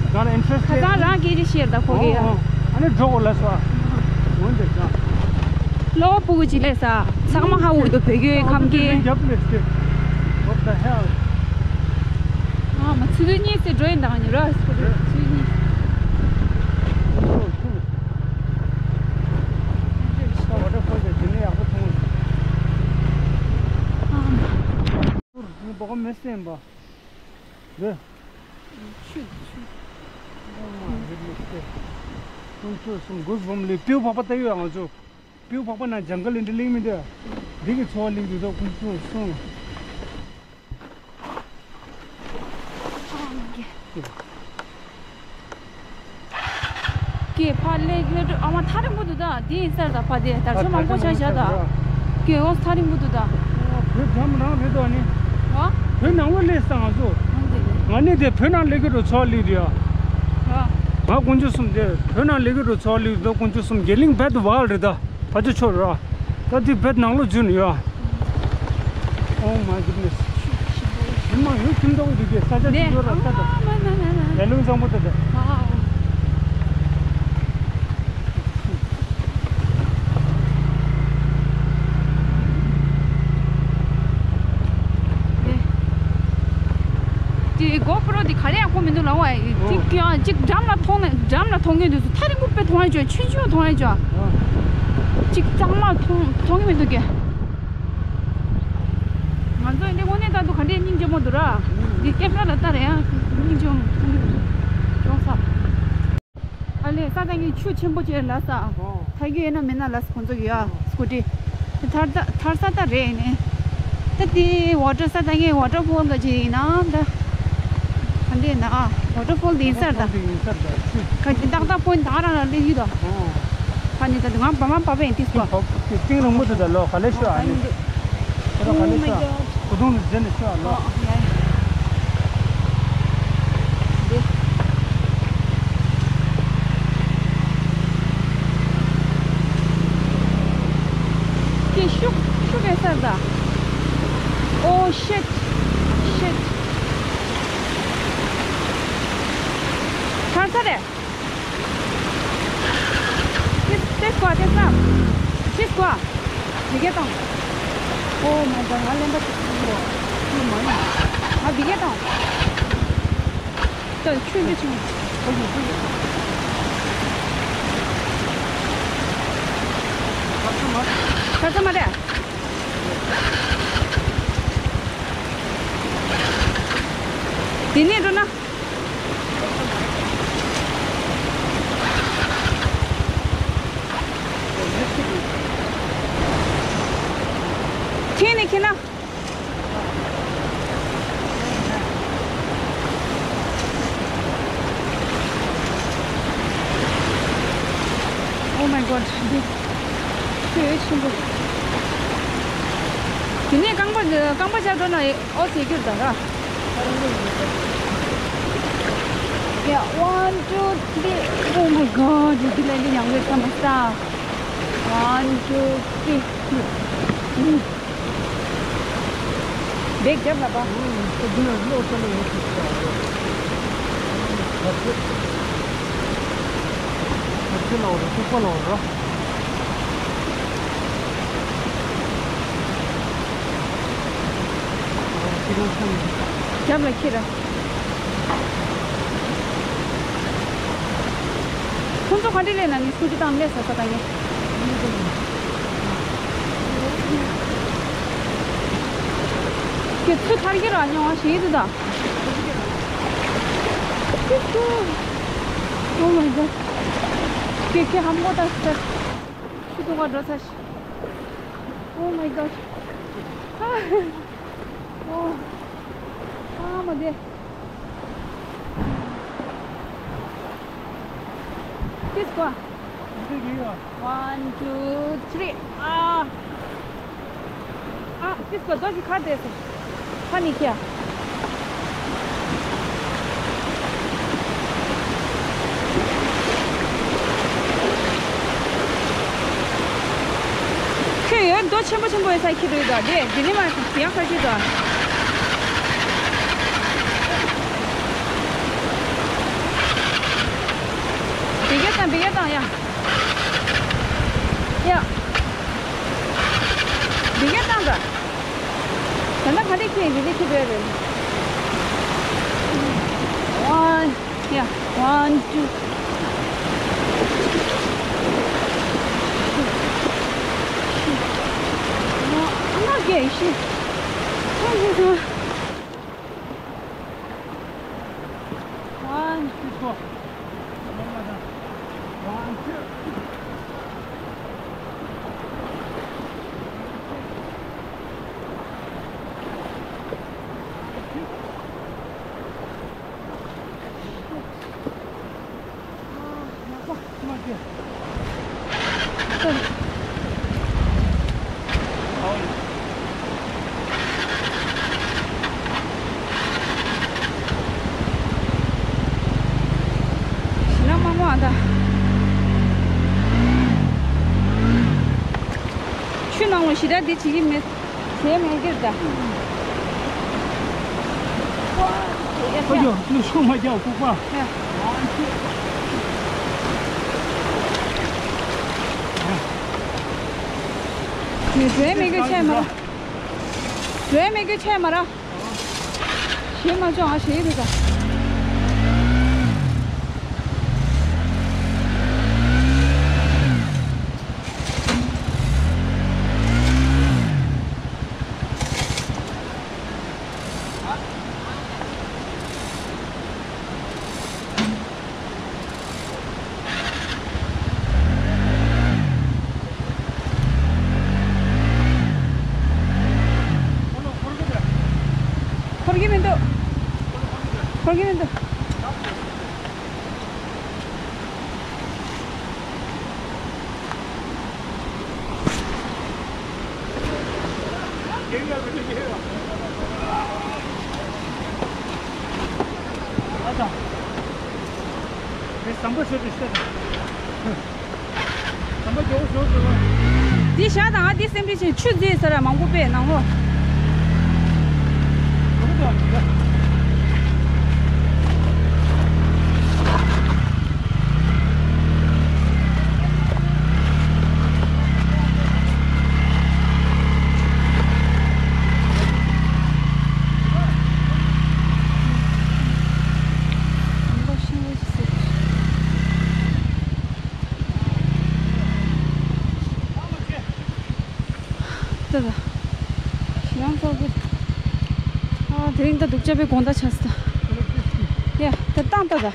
ང་ལ་ཨིན་ཊེ་རེ་སི་ཊེ་ཁ་སང་རང་སྐད་ཆ་བཤད་ད་ཁོ་གི་ཨོ་ཨོ། ཨ་ནི་འགྲོ་གོ་ལ་སོ། འོན་ཏེ་ད། གློ་བ་སྤུ་གུ་ཅིག་སླེབས་ས། ཚང་མ་ཧ་འུ་དུ་བོད་སྐད་ཁམས་སྐད། རྒྱབ་ལས་སྐད། What the hell? ཨ་མ་ཚུལ་གཉིས་སེ་འགྲོ་ཡིན་དང་ཉི་ར་སྐུ་རེད་ཚུལ་གཉིས། ད་ཝ་ཊར་ཕོལ་དེ་དེ་ནས་ཡག་པོ་མཐོང་། ཨ་མ། ནི་སྤོ་ག་མེད་སེམས་པ། རེད། ཆུ་ཆུ། ཀུན་མཆོད་གསུམ་གུས་བུམ་ལས་སྤེའུ་ཕག་པ་ལྟ་ཡོད་ང་ཚོ། སྤེའུ་ཕག་པ་ན་ཇང་གལ་ལ་འདི་གླིང་མི་འདུག་འདི་གི་འཚོ་བ་གླིང་འདུག་ད་ཀུན་མཆོད་གསུམ། ཀྱེ་ཕ་ལེ་ལེ་འགྲོ་ཨ་མ་ཐག་རིང་པོ་འདུག་ད་འདི་ཡིན་ས་རེད་ད་ཕ་དེ་དར་ཆ་མང་པོ་ཆགས་བཞག་ད། ཀྱེ་ཨོ་ཐག་རིང་པོ་འདུག་ད། བོད་འགྲམ་རང་རེད་དོ་ནི། ཨ། བོད་ནང་ལོགས་སླེབས་སང་ང་ཚོ། ང་ནི་དེ་བོད་ནང་སླེབས་ཀྱི་འགྲོ་ཚོགས་སླེབས་དུས་ཨ། ང་དཀོན་མཆོག་གསུམ་དེ་བོད་ནང་སླེབས་ཀྱི་འགྲོ་ཚོགས་སླེབས་དུས་དཀོན་མཆོག་གསུམ་རྒྱ་གླིང་བལ་དུ་བག་རེད་ད། ཕ་ཚོ་ཆོ་ར། ད་དེ་བལ་ནང་ལོགས་འཛུལ་ནས་ཡོད། Oh my goodness. མི་མང་ཡོད་ཁྱིམ་ཐོག་འདུག་གི་ས་ཆ་ཅིག་ཡོད་ར་ས་ད། ལས་ལུང་བཟང་པོ་ད་ད། དེ་གོ་པྲོ་དེ་ག་རེ་ཡག་པོ་མི་འདུག་ལ་བ། ཅིག་ཀྱང་ཅིག་འགྲམ་ལ་མཐོང་ན་འགྲམ་ལ་མཐོང་གི་འདུག་ཐག་རིང་པོ་དཔེ་མཐོང་ཡ་ཅོ་ཆུང་ཆུང་མཐོང་ཡ་ཅོ། ཅིག་གཙང་མ་མཐོང་མཐོང་གི་མི་འདུག་གི། ང་ཚོ་འདི་དངོས་གནས་ད་དུང་ག་འདྲའི་སྙིང་རྗེ་མོ་འདུག་ར། འདི་ཀེམ་ར་ལ་ལྟ་རེད་ཡ། སྙིང་རྗེ་མོ་མཐོང་གི་འདུག་ཡོང་ས། ཨ་ལས་ས་ད་ངས་ཆུ་ཆེན་པོ་བྱས་ལ་ས། ཨོ། ཐ་གི་ཡོད་ན་མེད་ན་ལ་ས་ཁོང་ཚོ་གི་ཡ་ཨོ། སྐུ་དྲི། ཐར་ས་ཐར་ས་ད་རེད་ནི། ད་དེ་ཝ་ཊར་ས་ད་ངས་ཝ་ཊར་ཕོལ་ག་ཅིག་ཡིན་ན་ད། ག་འདྲས་ན་ཨ་ཝ་ཊར་ཕོལ་དེ་ཡིན་ས་ད། ཝ་ཊར་ཕོལ་དེ་ཡིན་ས་ད་ཆུ། ག་ཅིག་ཏག་ཏག་ཕོན་ད་རང་རང་ལས་ཡིད་དོ། ཨོ། ཧ་ནི་ད་ང་བ་མ་བ་བ་ཡིན་ཏིས་གོ། ཏིང་རིང་མོ་དེ་ད་ལོ་ག་ལེ་ཤོ་ཨ་ནི། ཁྱེད་རང་ག་ལེ་ཤོ། ཨོ་མའི་གོཌ། ཁོ་དོང་དུ་འཛེན་ནས་ཤོ་ཨ་ལོ། ཨོ་ཡ་ཡ། འདི། ཀྱེ་ཤུགས་ཤུགས་རེད་ས་ད། Oh shit shit. ཐར་ས་རེད། ཏེ་ཏེ་སྐོར་ཏེ་ས། ཏེ་སྐོར། འདི་གས་དང་། Oh my god ང་གླེན་པ་ཅིག་ཡོད། ཅིག་མ་ཡིན། ང་འདི་གས་དང་། ད་ཆུ་འདི་ཆུ། ཨོ་ཡོད་ཡོད། ཁ་ས་མ་རེད། འདི་ནས་འགྲོ་ན། ཁྱེད་ནས་ཁྱེད་ན། Oh my god འདི་ཆུ་ཆེན་པོ། དེ་ནས་རྐང་པ་རྐང་པ་བཞག་འགྲོ་ན། ཨོ་ཟེར་རྒྱུར་ད་ར། Yeah, one, two, three. Oh my god འདི་ལས་འདི་ཡང་བས་ས་མ་ས། One, two, three. འདི་རྒྱབ་ལ་པ། འདི་ནས་ལོ་ཙམ་ཡོད་ཀྱི་ས་རེད། ད་ཚེ་ད་ཚེ་ལོ་རེད་ཐུག་པ་ལོ་རེད། རྒྱབ་ལ་ཁྱེར་ར། ཁོང་ཚོ་ག་འདྲ་སླེབས་ན་ནི་སྐུ་ཅི་བཏང་སླེབས་ས་ས་ད་ངས། ཁྱེད་ཚུར་ཐར་གྱི་ར་ཉོ་བ་ཞིག་འདུག་ད། Oh my god. ཁྱེད་ཁྱེད་ཧམ་གོ་ད་ས། ཆུ་འཐུང་བ་འགྲོ་ས་ཞིག Oh my god. Oh. ཨ་མ་དེ། This one. One, two, three. ཨ། ཨ། This one. ཁ་དེ་སེ། ཁ་ནི་ཁྱེར། ཁྱོད་ཡོད་རྡོ་ཆེན་པོ་ཆེན་པོ་ཡོད་ས་ཁྱེར་འགྲོ་ཡོད་དོ། དེ་དེ་ནི་མ་ཡག་ས་ཞིག་དོ། བི་གེ་དང་བི་གེ་དང་ཡ། ཡ། བི་གེ་དང་ག་ད་ལྟ་ག་འདྲས་ཁྱེར་འདི་འདྲས་ཁྱེར་འགྲོ་ཡ་རེད། One, yeah, one, two. ང་རྒྱལ་ཤི། One, two, go. One, two. ཞི་ལ་མ་མོ་ཨ་ད། ཆུ་ནང་ལ་ཞི་ལ་འདི་བྱེད་ཀྱི་མེད། བྱས་མེད་ཀྱིར་ད། ཨ་ཡོ། ལུས་ཤོག་མ་རྒྱག་ལྐུགས་པ། ཡ། བྱས་མེད་ཀྱི་ཆད་མ་ར། བྱས་མེད་ཀྱི་ཆད་མ་ར། ཞེད་མ་བྱུང་ཨ་ཞེད་ཀྱི་འདུག་ད། འཁོར་གྱི་མི་འདུག་འཁོར་གྱི་མི་འདུག་ཨ་ཙང་། དེ་ཟམ་པ་ཟེར་དུ་ཤེས་དང་། ཟམ་པ་མགྱོགས་པོ་བཟོ་དགོས་པ། འདི་བཞག་དང་ཨ་འདི་སེམས་ཁྲལ་བྱེད། ཆུ་རྫིས་ཟེར་ར་མང་པོ་པས་ནང་ལོགས། ད་ད། ཞེད་སྣང་ཚ་པོ། ཨ་དེ་རིང་ད་སྡུག་ཅག་པའི་དགོང་དག་ཆགས་སོང་ད། ཡ་ད་བཏང་ད་ད།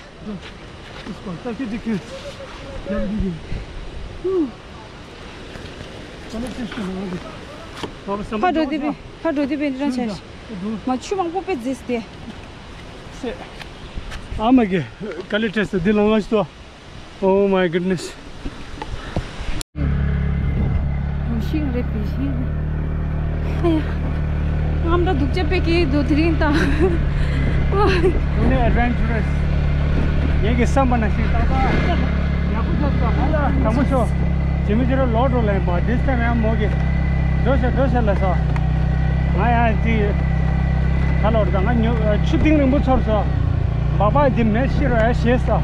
ཕར་འགྲོ་དུས་པའི་ཕར་འགྲོ་དུས་པའི་འདི་རང་བྱས་ཤག་མ་ཆུ་མང་པོ་དཔེ་རྫིས་ཏེ། ཨ་མ་གི་ག་ལེ་ཁྲེས་སུ་འདི་ལང་ང་ཞིག་ཏུ། Oh my goodness. བུད་ཤིང་རེད་བུད་ཤིང་། ཨ་ཡ། རྔམ་སྒྲ་སྡུག་ཅག་དཔེ་སྐྱེས་འདུག་དེ་རིང་ད། དངོས་གནས་adventurous. ངེད་ཀྱི་བསམ་པ་ནང་བཞིན་ཏག་ཏག་ཡག་པོ་ཆགས་སོང་། ཨ་ལ་དང་པོ་ཤོག་ཇི་མི་ཇི་རོ་ལོག་འགྲོ་ལེན་པ། This time ཡང་མོ་གི་འགྲོ་ཤག་འགྲོ་ཤག་ལ་སོ། ང་ཡང་ཅི་ག་ལོར་ད་ང་ཉོ་ཆུ་གཏིང་རིང་པོ་ཚོར་སོང་། སྦག་སྦག་འདི་མེ་ཤི་རོ་ཡ་ཞེས་སོ།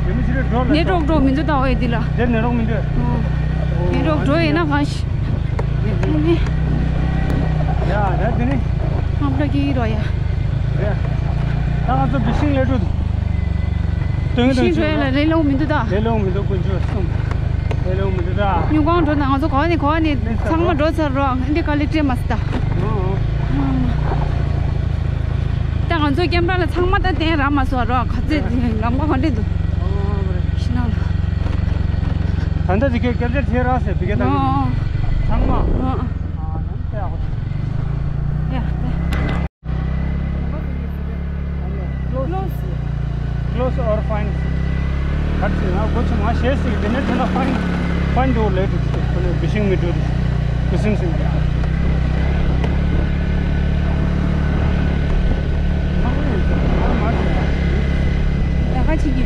ཇི་མི་ཇི་རོ་འགྲོ་ལ་ནེ་སོ། གྲོགས་འགྲོ་མི་འདུག་ད་འོ་ཡ་འདི་ལ། འདིར་ནེ་གྲོགས་མི་འདུག་ཨོ། ནེ་གྲོགས་འགྲོ་ཡིན་ན་གང་ཤི། ཨ་ནི། ཡ་ད་འདི་ནི། ཁམས་པ་གི་རོ་ཡ། རེད། ད་ང་ཚོ་བི་ཤིང་ལས་འགྲོ་འདུག་སྟོན་གི་བི་ཤིང་འགྲོ་ཡ་ལ་ལས་སླ་པོ་མི་འདུག་ད། ལས་སླ་པོ་མི་འདུག་དཀོན་མཆོག་གསུམ། ལས་སླ་པོ་མི་འདུག་ད། སྨྱུག་ཁང་འགྲོ་ན་ང་ཚོ་ག་བ་ནས་ག་བ་ནས་ཚང་མ་འགྲོ་ཚར་རོ། འདི་ག་ལེ་སྤྲད་མ་སྲིད་ད། ཨོ་ཨོ། ད་ང་ཚོ་ཀེམ་ར་ལ་ཚང་མ་ད་བསྟན་རག་མ་སོང་རོ། ག་ཚོད་ལམ་ཁ་ག་འདྲས་འདུག་ཨོ་རེད། ཤི་ན་ལ། ད་ལྟ་དེ་གའི་སྐད་ཆ་བྱེད་རག་ཟེར་བི་གེ་ད་གི། ཨོ་ཚང་མ། ཨོ་ཨོ། ཨ་ནམ་ཏེ་ཨ་ཁོ། ཡ་ཏེ། Close. Close or fine. ག་ཚོད་ང་གོ་ཆུ་མ་ཤེས་སྲིད་དེ་ནས་དེ་ན་fine. Fine འགྲོ་ལེ་དུ་ཁོ་ནས་བི་ཤིང་མི་འགྲོ་དུ་བི་ཤིང་སྲིད་ཀྱང་། ལས་ཀ་བྱེད་ཀྱི་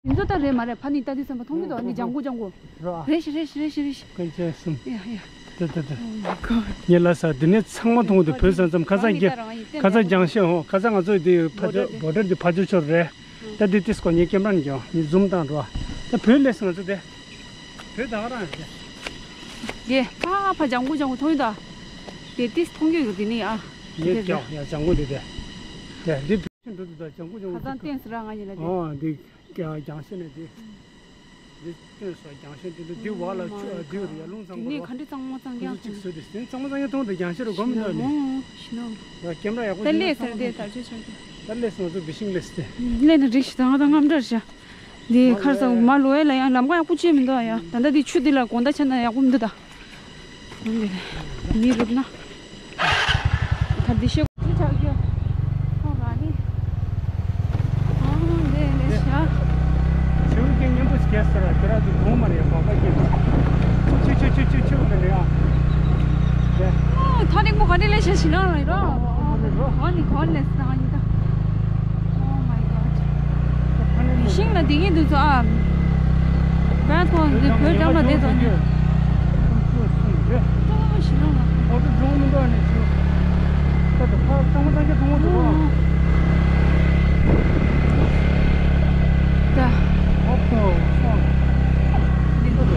ཡོད། དེ་ཚོ་ད་རེད་མ་རེད། ཕ་ནི་ལྟ་དུས་ཙམ་པ་མཐོང་གི་འདུག་འདི་ལྗང་གུ་ལྗང་གུ། རོ། རེ་ཞིག་རེ་ཞིག་རེ་ཞིག་རེ་ཞིག་སྐུ་མཁྱེན་གསུམ། ཡ་ཡ། ཏེ་ཏེ་ཏེ། Oh my God. ཉེ་ལ་ས་འདི་ནས་ཚང་མ་མཐོང་འདུག་བོད་ས་མཚམས་ཁ་སང་རྒྱ་ཁ་སང་རྒྱང་ཤེལ་ཧོ་ཁ་སང་ང་ཚོ་འདི་ཕ་ཇོ་བོ་ཊར་འདི་ཕ་ཇོ་ཆོར་རེད། ད་འདི་ཏིས་ཀོ་ཉེ་ཀེམ་ར་ནས་ཀྱང་ཉེ་ཛུམ་བཏང་འགྲོ། ད་བོད་ལས་ང་ཚོ་དེ་བོད་ད་ག་རང་རེད། དེ་ཕ་ཕ་ལྗང་གུ་ལྗང་གུ་མཐོང་ཡོད་ད། དེ་ཏིས་མཐོང་རྒྱུ་ཡོད་འདི་ནས་ཨ། ཉེ་ཀྱང་ཡ་ལྗང་གུ་འདི་དེ། དེ་འདི་བོད་ཤིང་འགྲོ་འདུག་ད་ལྗང་གུ་ལྗང་གུ་ཁ་སང་བསྟན་ཟེར་ར་ང་ཉེ་ལ་དེ། ཨོ་འདི་རྒྱང་ཤེལ་ནས་དེ། འདི་སྟོན་སོ་རྒྱང་ཤེལ་འདི་འདི་འདི་བ་ལ་ཆུ་འདི་ཡ་ལུང་ཚང་གོ། འདི་ནས་ག་འདྲ་གཙང་མ་གཙང་རྐྱང་ཁོང་ཚོ་གཅིག་བཟོས་ཏེ་གཙང་མ་གཙང་རྐྱང་མཐོང་འདི་རྒྱང་ཤེལ་རུ་སྒོམ་མི་འདུག་ནི། ཤི་ནོ། ཡ་ཀེམ་ར་ཡག་པོ་ད་ལས་ཟེར་དེ་ད་ཆུ་ཆུ་དེ། ད་ལས་སོང་ཚོ་བི་ཤིང་ལས་སྟེ། ལས་ན་རིགས་ཤི་ད་ང་ད་རྔམ་འདྲ་ཤ། འདི་ཁར་སང་མ་ལོ་ཡ་ལ་ཡང་ལམ་ཁ་ཡག་པོ་བཅོས་མི་འདུག་ཡ། ད་ལྟ་འདི་ཆུ་འདི་ལ་དགོང་ད་ཆ་ན་ཡག་པོ་མི་འདུག་ད། མི་རུབ་ན། ད་འདི་ཤོག་ཅི་ཆགས་ཀྱི་ཡོད། ཁོང་རང་ནི། ཨང་ལེ་ལེ་ཤ། ཆུ་གི་མཉམ་པོ་སྐྱེས་ཟེར་བ་དེ་ར་དུ་གོང་མ་རེད་བག་པ་སྐྱེས། ཆུ་ཆུ་ཆུ་ཆུ་ཆུ་མི་རེད་ཨ། ཨོ་ཐ་རིང་པོ་ག་འདྲ་ལེ་ཤ་ཞིག་ན་རེད་རོ། ཨོ་ནི་གོ་ལེ་སང་ཡིན་ད། Oh my God. ཤིང་ལ་དེ་གིན་འདུག་ཚོ་ཨ། བད་ཁོང་འདི་བོད་འགྲམ་ལ་བསྡད་ཚོ་ནི། ཏོ་ཞིག་ན་ལ། ཨོ་ཏོ་འགྲོ་མི་འདུག་ཨ་ནི་ཚོ། ད་ད་ཕ་གཙང་མ་གཙང་རྐྱང་མཐོང་གི་འདུག་ཨ། ད། ཨོ་ཏོ་སོང་། འདི་འདུག་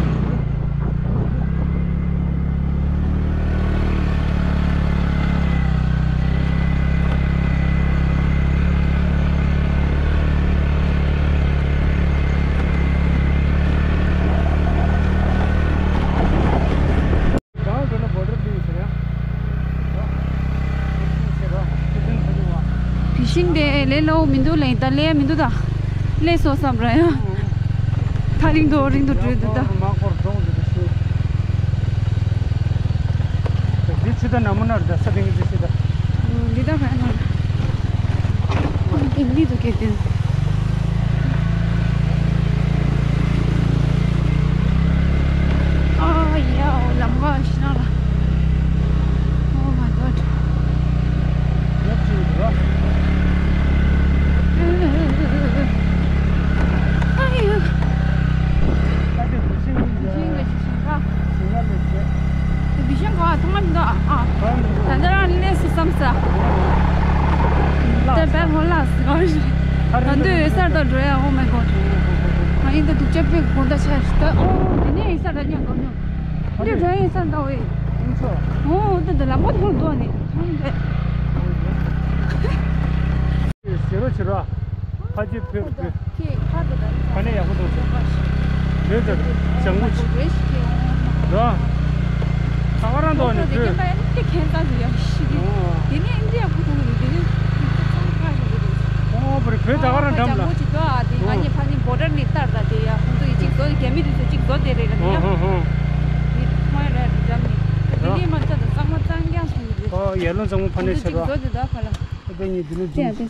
བི་ཤིང་དེ་ལས་སླ་པོ་མི་འདུག་ལེ། ད་ལས་མི་འདུག་ད། ལས་སོ་སམ་ར་ཡ། ཐག་རིང་དུ་རིང་དུ་འགྲོ་འདུག་ད། མ་འཁོར་འགྲོ་འདུག་ཤུ། འདི་ཕྱི་ད་ན་མོ་ན་ར་ད་ས་རིང་འདི་ཕྱི་ད། འདི་ད་ག་ན། འདི་འདི་དུ་སྐྱེ་དེ། ཨ་ཡ་ལམ་ཁ་ཤི་ན་ལ། Oh my God. ཞིང་ལ་ཞིང་ཁ། ཞིང་ཁ་ལས་བྱེད། དེ་བི་ཤང་ག་ཐོག་མ་མི་འདུག་ཨ། ད་ལྟ་རང་ལས་སུ་བསམ་ས། ད་བལ་ཧོ་ལ་སི་ག་ཞིག་ད་འདོད་ཡོད་སར་དང་འགྲོ་ཡ། Oh my God. ང་ཡིན་ད་སྡུག་ཅག་པའི་དགོང་ད་ཆ་ཞིག་ད། ཨོ་དེ་ནས་ཡིན་ས་ད་ཉག་གམ་ཉོ། འདི་འགྲོ་ཡིན་ས་ད་འོ་ཡི། ཨོ་ད་ད་ལམ་པ་ཐོང་འདུག་ནི་ཐོང་འདུག་ཟེར་རོ་བྱེད་རོ། ཕ་ཆེ་བོད་བོད། ཁྱེད་ཁ་དེ་ད་ནི་ཁ་ནས་ཡག་པོ་འདུག་བོད་དེ་བྱང་མོ་ཆེ་རོ། ད་ག་རང་འདུག་ནི་བོད། དེ་ཁྱེད་ད་ཟེར་ཡག་ཤི་གི། དེ་ནས་འདི་ཡག་པོ་འདུག་ནི་དེ་ནས་ཚང་ཁ་ཟེར་གི་རེད། ཨོ་བོད་ད་ག་རང་འགྲམ་ལ། བྱང་མོ་ཆེ་འདུག་ཨ། དེ་ང་གཉིས་ཕ་ནི་བོ་ཊར་ནས་བསྟར་ད་དེ་ཡ་ཁོང་ཚོ་ཡི་གཅིག་བཟོ་རྒྱ་མི་དེ་ཚོ་གཅིག་བཟོ་དེ་རེད་ལ་ཡ། དེ་ཁོང་ར་འགྲམ་ནས་དེ་ནས་མ་ཚད་ད་གཙང་མ་གཙང་རྐྱང་སོང་གི་རེད། ཨོ་ཡར་ཀླུང་གཙང་མོ་ཕ་ནས་ཁོང་ཚོ་ཟེར་གཅིག་བ། བཟོ་དེ་ད་ཕ་ལ། ཨ་ཕ་གཉིས་འདི་ནས་འདུག་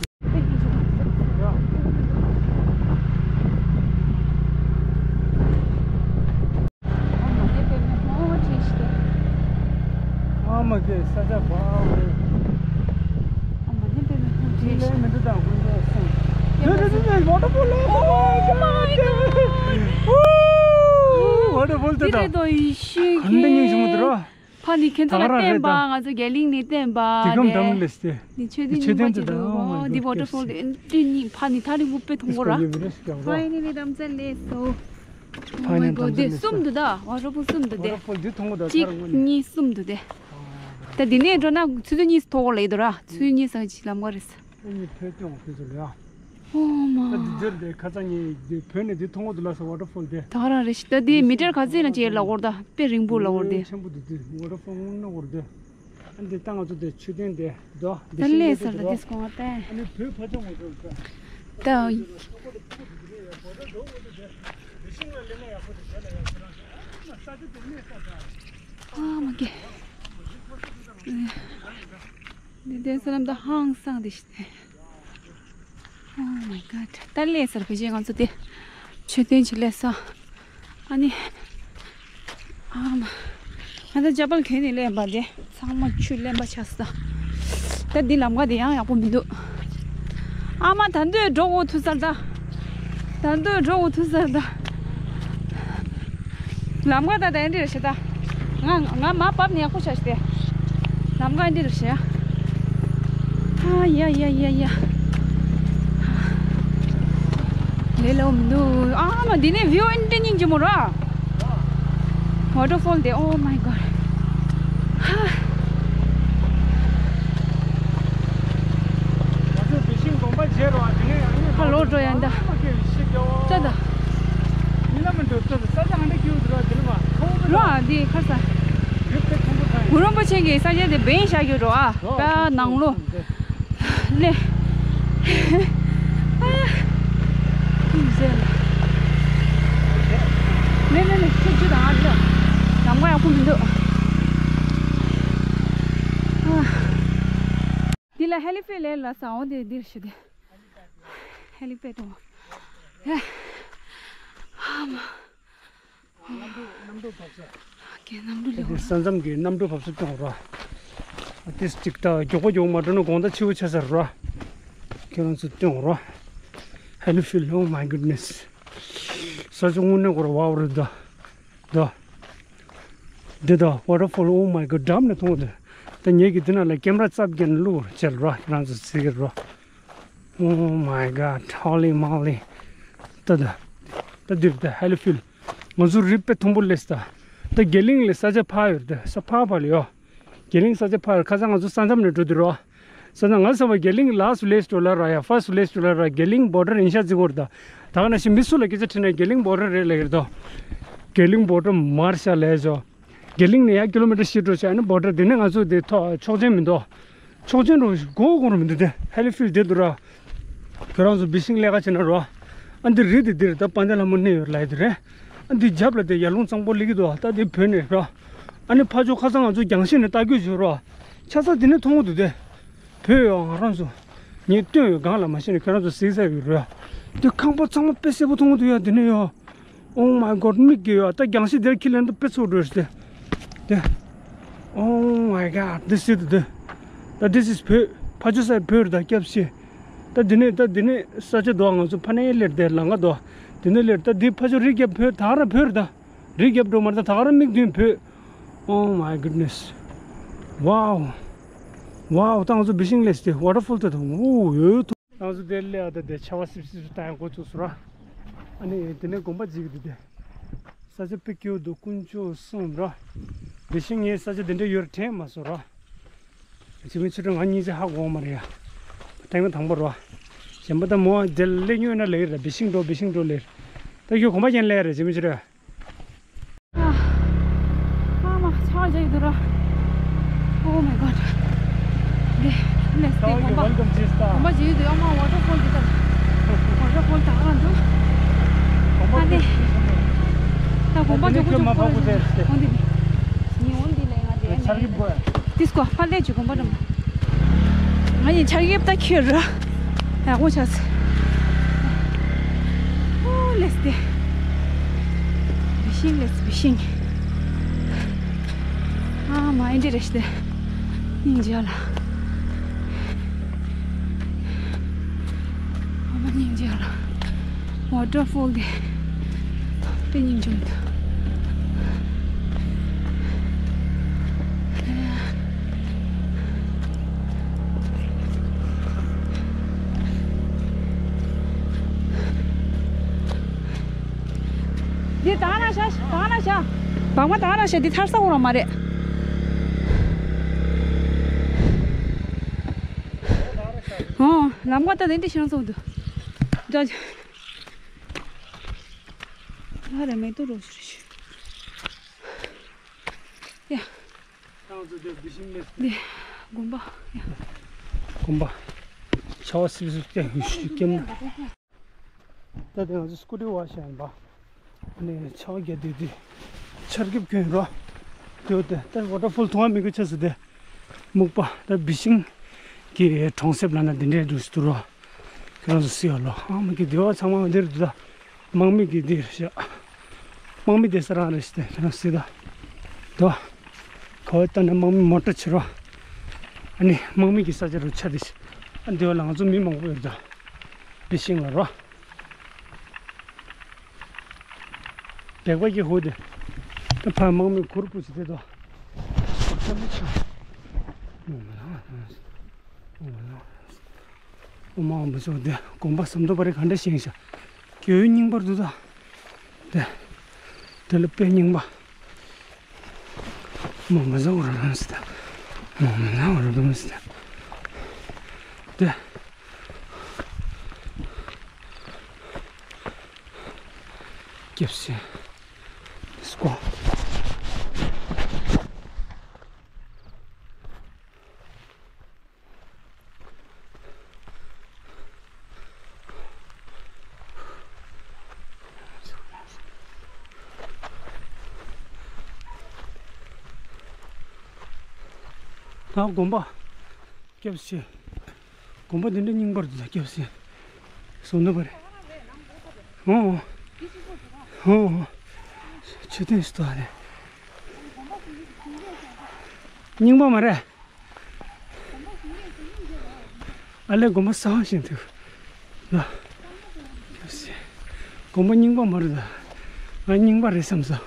ཨ་མ་ནི་པེ་མེ་ཧོ་ཁྲིས་ཏེ། ཨ་མ་གི་ས་ཆ་བ་ཨ་མ་ནི་པེ་མེ་ཧོ་ཁྲིས་ཏེ། ལས་མི་འདུག་དང་ཀུན་ཏུ་སོང་། འདི་འདི་འདི་འདི་ཝ་ཊར་ཕོལ་ལ། Oh my God. ཝ་ཊར་ཕོལ་དེ་དང་། འདི་རེད་དོ་ཡི་ཤི་གི། ག་འདྲ་སྙིང་རྗེ་མོ་འདུག་ར། ཕ་ནི་ཁྱེད་ཚོ་ལ་བསྟན་པ། ད་ག་རང་རེད་ད། ང་ཚོ་རྒྱ་གླིང་ནས་བསྟན་པ་དེ་གམ་དེ། འགྲམ་ལས་སྟེ། འདི་ཆོས་དེ་སྙིང་པ་ཅིག་འདུག་ཨོ་མའི་འདི་ཝ་ཊར་ཕོལ་དེ་འདི་སྙིང་ཕ་ནི་ཐག་རིང་པོ་དཔེ་མཐོང་གོ་ར། Finally ལམ་རྩ་ལས་སོ། Oh my god, འདི་གསུམ་འདུག་ད། ཝ་ཊར་ཕོལ་གསུམ་འདུག་དེ། ཝ་ཊར་ཕོལ་འདི་མཐོང་གི་འདུག་གཅིག་ཐག་རིང་པོ་ནས། གཉིས། གསུམ་འདུག་དེ། ད་འདི་ནས་འགྲོ་ན་ཆུ་ཚོད་གཉིས་མཐོ་པོ་ལ་ཡོད་འདུག་ར། ཆུ་ཚོད་གཉིས་ཙམ་ཅིག་ལམ་ཁ་རེད། ཨ་ནི་བོད་སྐྱོང་དེ་ཚོ་ལ་ཡ། ཨོ་མ། ད་འདི་འདིར་དེ་ཁ་སང་ངས་འདི་བོད་ནས་འདི་མཐོང་གི་འདུག་ལ་ཟེར། ཝ་ཊར་ཕོལ་དེ། ད་ག་རང་རེད་ཤག་ད་འདི་མི་ཊར་ག་ཚོད་ན་ཅིག་ལབ་དགོས་རེད་ད། དཔེ་རིང་པོ་ལབ་དགོས་རེད་དེ། ཆེན་པོ་འདུག་དེ། ཝ་ཊར་ཕོལ་དངོས་གནས་དགོས་རེད་དེ། ཨ་འདི་ད་ང་ཚོ་དེ་མཆོད་རྟེན་དེ་འདུག་ད། འདི་ཤིང་ལས་སར་ད་འདི་སྐོང་བ་ད། ཨ་ནི་བོད་ཕ་ཆོས་ངོ་སྤྲོད་ད། ད། ཨ་མ་ཀེ། འདི་དེ་ས་ལམ་ད་ཧང་སང་དེ་ཤི་ཏེ། Oh my god. ད་ལས་སར་ཕལ་ཆེར་ང་ཚོ་དེ་མཆོད་རྟེན་ཅིག་སླེབས་སོང་། ཨ་ནི། ཨ་མ། ང་ད་ཅ་པལ་གྱོན་ནས་སླེབས་པ་དེ་ཚང་མ་ཆུ་རློན་པ་ཆགས་སོང་། ད་འདི་ལམ་ཁ་དེ་ཡང་ཡག་པོ་མི་འདུག་ཨ་མ། ད་འདོད་འགྲོ་འོ་ཐུག་ས་རེད་ད། ད་འདོད་འགྲོ་འོ་ཐུག་ས་རེད་ད། ལམ་ཁ་ད་ད་འདི་རེད་ཤག་ད། ང་ང་མ་བབས་ནས་ཡག་པོ་ཆགས་ཤག་དེ། ལམ་ཁ་འདི་རེད་ཤག་ཨ་ཡ་ཡ་ཡ་ཡ། ལས་སླ་པོ་མི་འདུག་ཨ་མ། འདི་ནས་བིའུ་ཨེ་འདྲ་སྙིང་རྗེ་མོ་ར། ཝ་ཊར་ཕོལ་དེ། Oh my god. ཧ། ང་ཚོ་བི་ཤིང་དགོན་པ་མཇལ་རོགས། དེ་ནས་ཨ་ནི་ཧ་ལོ་འགྲོ་ཡ་འདྲ། ཨ་མ་ཀེ་ཤི་རྒྱ་བོ། ཙ་ད། མི་ལ་མི་འགྲོ་ཙ་ད། ས་ཆ་ཨ་འདྲ་སྐྱིད་པོ་འདུག་ར། དེ་ནས་མ་ཁོ་བོ་ར། འདི་ཁ་ས། རི་དཔེ་མཐོན་པོ་ཐང་། གུ་རུ་རིན་པོ་ཆེ་གི་ས་ཆ་དེ་བེན་བཞག་རྒྱུ་རོ་ཨ། རོ། ད་ནང་ལོ། ལེ། ལེ་ལེ་ལེ། ཁྱེད་རྒྱུ་དང་ཨ་ལེ། ལམ་ཁ་ཡག་པོ་མི་འདུག་ཨ། འདི་ལ་ཧེ་ལི་པེ་ཌི་ལས་ལ་ས་འོ་དེ་འདིར་ཤི་དེ། ཧེ་ལི་པེ་ཌི་འོ། ཧེ། ཨ་མ། གནམ་གྲུ། གནམ་གྲུ་བབས་ས། ཀྱེ། གནམ་གྲུ་ལེགས་པོ། ས་མཚམས་ཀྱི་གནམ་གྲུ་བབས་ས་སྟོན་རོགས། ཏིས་ཅིག་ད་མགྱོགས་པོ་མགྱོགས་པོ་མ་འགྲོ་ན་དགོང་དག་ཕྱི་པོ་ཆགས་ས་རེད་རོགས། ཁྱེད་རང་ཚོ་སྟོན་རོགས། ཧེ་ལི་ཕིལ། Oh my goodness. ས་ཆ་དངོས་གནས་ཁོ་རང་ཝའོ་རེད་ད། ད། འདི་ད་ཝ་ཊར་ཕོལ། Oh my god. འགྲམ་ནས་མཐོང་གི་འདུག་ད་ངེད་ཀྱིས་འདི་ནང་ལ་ཀེམ་ར་བཙབ་རྒྱན་བླུགས་བྱས་རོགས། ཁྱེད་རང་ཚོ་གཟིགས་རོགས། Oh my god, holy moly. ད་ད། ད་འདིར་ད་ཧེ་ལི་ཕིལ། ང་ཚོ་རི་དཔེ་མཐོན་པོ་སླེབས་ད། ད་དགེ་གླིང་ལས་ས་ཆ་ཕར་ཡོད་ད། ས་ཕར་ཕར་ལ་ཡོད། དགེ་གླིང་ས་ཆ་ཕར། ཁ་སང་ང་ཚོ་ས་མཚམས་ནས་འགྲོ་དུས་རོ། ས་མཚམས། ང་བསམ་པ་དགེ་གླིང་ལགས་སུ་སླེབས་འགྲོ་ལ་ར་ཡ། ཧྥར་སུ་སླེབས་འགྲོ་ལ་ར། དགེ་གླིང་བོ་ཌར་ཡིན་ཤག་ཟེར་གོ་ར་ད། ད་ག་ནང་བཞིན་མི་སུ་ལ་སྐད་ཆ་དྲིས་ན་དགེ་གླིང་བོ་ཌར་རེད་ལབ་ཀྱི་རེད་དོ། དགེ་གླིང་བོ་ཌར་མར་ཤག་ལབ་ཤག་དགེ་གླིང་ནས་ཡར་ཀི་ལོ་མི་ཊར་བཞི་འགྲོ་བྱས། ཨ་ནི་བོ་ཌར། དེ་ནས་ང་ཚོ་དེ་ཐོག་ཆོག་མཆན་མི་འདུག་ཆོག་མཆན་རུ་སྒོ་སྒོ་རུ་མི་འདུག་དེ་ཧེ་ལི་ཕིལ་དེ་འདུག་ར། ཁྱོད་རང་ཚོ་བི་ཤིང་ལས་ཀ་བྱེད་ན་རོ། ཨ་འདི་རི་དེ་འདིར་ད་དཔལ་ལྡན་ལྷ་མོ་གནས་ཡོད་ལབ་ཡ་དེ་རེད། ཨ་འདི་རྒྱབ་ལ་དེ་ཡར་ཀླུང་གཙང་པོ་སླེབས་ཀྱི་འདུག་ད་དེ་བོད་ནས་རོ། ཨ་ནི་ཕར་ཕྱོགས་ཁ་སང་ང་ཚོ་རྒྱང་ཤེལ་ནས་ལྟ་སྐྱོད་བྱས་རོ། ཆ་ཚང་དེ་ནས་མཐོང་གི་འདུག་དེ། བོད་ཡོད། ང་རང་ཚོ་ངས་སྟོན་ཡོད་སྒང་ལ། མ་གཞི་ནས་ཁྱོད་རང་ཚོ་གཟིགས་ས་ཡོད་རོ། དེ་ཁང་པ་ཚང་མ་དཔེ་གསལ་པོ་མཐོང་གི་འདུག་ཡ། དེ་ནས་ཡོད། Oh my god. མིག་གིས་ཡོད། ད་རྒྱང་ཤེལ་དེར་ཁྱེར་ལེན་ད་དཔེ་ཚོགས་འགྲོ་ཞིག་དེ། དེ། Oh my god. This is the. ད་this is བོད། ཕར་ཕྱོགས་ས་བོད་རེད་ད། སྐྱབས་ཤིག་ད་འདི་ནས། ད་འདི་ནས་ས་ཆ་འདུག་ང་ཚོ་ཕ་ནས་སླེབས་དེ་ལམ་ཁ་འདུག་འདི་ནས་སླེབས། ད་འདི་ཕར་ཕྱོགས་རི་རྒྱབ་བོད། ད་ག་རང་བོད་རེད་ད། རི་རྒྱབ་འགྲོ་མ་རེད་ད། ད་ག་རང་མིག་མདུན་བོད། Oh my goodness. Wow. Wow. ད་ང་ཚོ་བི་ཤིང་སླེབས་ཏེ་ཝ་ཊར་ཕོལ་དེ་དང་། འོ་ཡོད། ང་ཚོ་དེར་སླེབས་ཨ། ད་དེ་ཆར་པ་སིབ་སིབ་བཏང་ཡ་འགོ་བཙུགས་སོང་ར། ཨ་ནི་དེ་ནས་དགོན་པ་མཇལ་གྱི་འདུག་དེ། ས་ཆ་དཔེ་སྐྱིད་པོ་འདུག་དཀོན་མཆོག་གསུམ་ར། དེ་བཞིན་ངས་ས་ཆ་དེ་འདྲ་ཡོད་དྲན་མ་སོང་ར། བྱེད་མི་ཆོས་སྒྲོན་ང་གཉིས་ཆ་ཧ་གོ་མ་རེད་ཡ། ཐེངས་མ་དང་པོ་ར། གཞན་པ་ད་མོ་དེ་སླེབས་མྱོང་ན་ལེ་ར། བི་ཤིང་འགྲོ། བི་ཤིང་འགྲོ་ལེ་ར། ད་ཁྱོད་དགོན་པ་རྒྱན་ལེ་ར། བྱེད་མི་ཆོས་སྒྲོན། ཨ་མ། ཆར་པ་རྒྱག་གི་འདུག་ར། Oh my god. དེ་ལས་དེ་དགོན་པ། Welcome, sister. དགོན་པ་མཇལ་གྱི་འདུག་ཨ་མ། ཝ་ཊར་ཕོལ་འདི་ལྟར། ཝ་ཊར་ཕོལ་ད་ག་རང་འདུག་ཨ་ནི། ད་དགོན་པ་མགྱོགས་པོ་མགྱོགས་པོ་འགྲོ་བཞིན། འོ་འདི་ནི། ཉི་འོང་འདི་ལས་ང་དེ་ཆར་གྱི་བོ། ཏིས་ཀོ་ཕར་སླེབས་ཀྱི་དགོན་པ་འགྲམ། ང་ཡི་ཆར་གྱི་ད་ཁྱེར་ར། ཡག་པོ་ཆགས། ཨོ་ལེས་ཏེ། བི་ཤིང་ལེས་བི་ཤིང་། ཨ་མ། ཨེ་འདྲ་རེད་ཤག་དེ། སྙིང་རྗེ་ལ། ཨ་མ་སྙིང་རྗེ་ལ། ཝ་ཊར་ཕོལ་དེ་དཔེ་སྙིང་རྗེ་མོ་འདུག་དེ་དང་ན་ཤ་དང་ན་ཤ། བང་མ་དང་ན་ཤ་འདི་ཐར་ས་འོ་ར་མ་རེད། ཨོ་ལམ་ཀ་ད་དེ་འདྲ་ཤང་སོང་འདུག་ད་ལ་རེ་མེ་ཏོག་རོ་ཞུ་རེ་ཞུ། ཡ། ཏང་ཙུ་དེ་བི་ཤིང་མེད། འདི་དགོན་པ། ཡ། དགོན་པ། ཆར་པ་སིབ་སིབ་སྟེ་ཧུ་ཤུ་སྐྱེམ་ན། ད་དེ་ང་ཚོ་སྐུ་ཊི་ཝ་ཤ་ཡིན་པ། ཨ་ནི་ཆར་པ་བརྒྱབ་དུས་དེ་ཆར་འགེབས་སྐྱོན་རོ། དེ་འོ་དེ་ད་ཝ་ཊར་ཕོལ་མཐོང་བ་མི་དགོས་ཆ་ཟེར་དེ། སྨུག་པ་ད་བི་ཤིང་གི་གྲོང་གསེབ་ལ་ན་དེ་འདྲའི་འདུག་སེ་འདུག་རོ། ཁྱོད་རང་ཚོ་སི་ཡ་ལོ་ཨ་མ་གི་དེ་བ་ཚང་མ་འདིར་འདུག་ད། དམག་མི་གི་འདིར་ཤ། དམག་མི་དེ་ས་རང་རེད་ཤི་དེ་ཁྱོད་རང་སི་ད། དོ། ག་བ་ལྟ་ན་དམག་མི་མོ་ཊ་ཆེ་རོ། ཨ་ནི་དམག་མི་གི་ས་ཆ་རུ་ཆ་དེ་ཤི། ཨ་འདི་བ་ལ་ང་ཚོ་མི་མང་པོ་ཡོད་ད། བི་ཤིང་ལ་རོ། བེག་པ་གི་ཧུ་དེ། ད་ཕ་དམག་མི་གུར་པུ་ཆེ་དེ་དོ། ཨོ་མ་ལ། ཨོ་མ་འོ་མ་ཚོ་དེ་དགོན་པ་ཟམ་མདོ་པ་རེ་ག་འདྲ་ཞིག་ཤ། རྒྱལ་བའི་རྙིང་པར་འདུག་ད། དེ། དེ་ལ་དཔེ་རྙིང་པ། མོ་མ་ཟ་འོ་ར་རམ་སི་ད། མོ་མ་ཟ་འོ་ར་རམ་སི་ད། དེ། སྐྱབས་སེ། སྐོ། ད་དགོན་པ་སྐྱབས་སེ། དགོན་པ་འདི་འདྲ་རྙིང་པར་འདུག་ད་སྐྱབས་སེ། སོང་ནུ་བ་རེད། ཨོ། ཨོ། མཆོད་རྟེན་ཞིག་ཏུ་ཨ་རེད། རྙིང་པ་མ་རེད། ཨ་ལས་དགོན་པ་གསར་པ་ཞིག་འདུག་ལ། དགོན་པ་རྙིང་པ་མ་རེད་ད། ང་རྙིང་པ་རེད་བསམ་སོང་།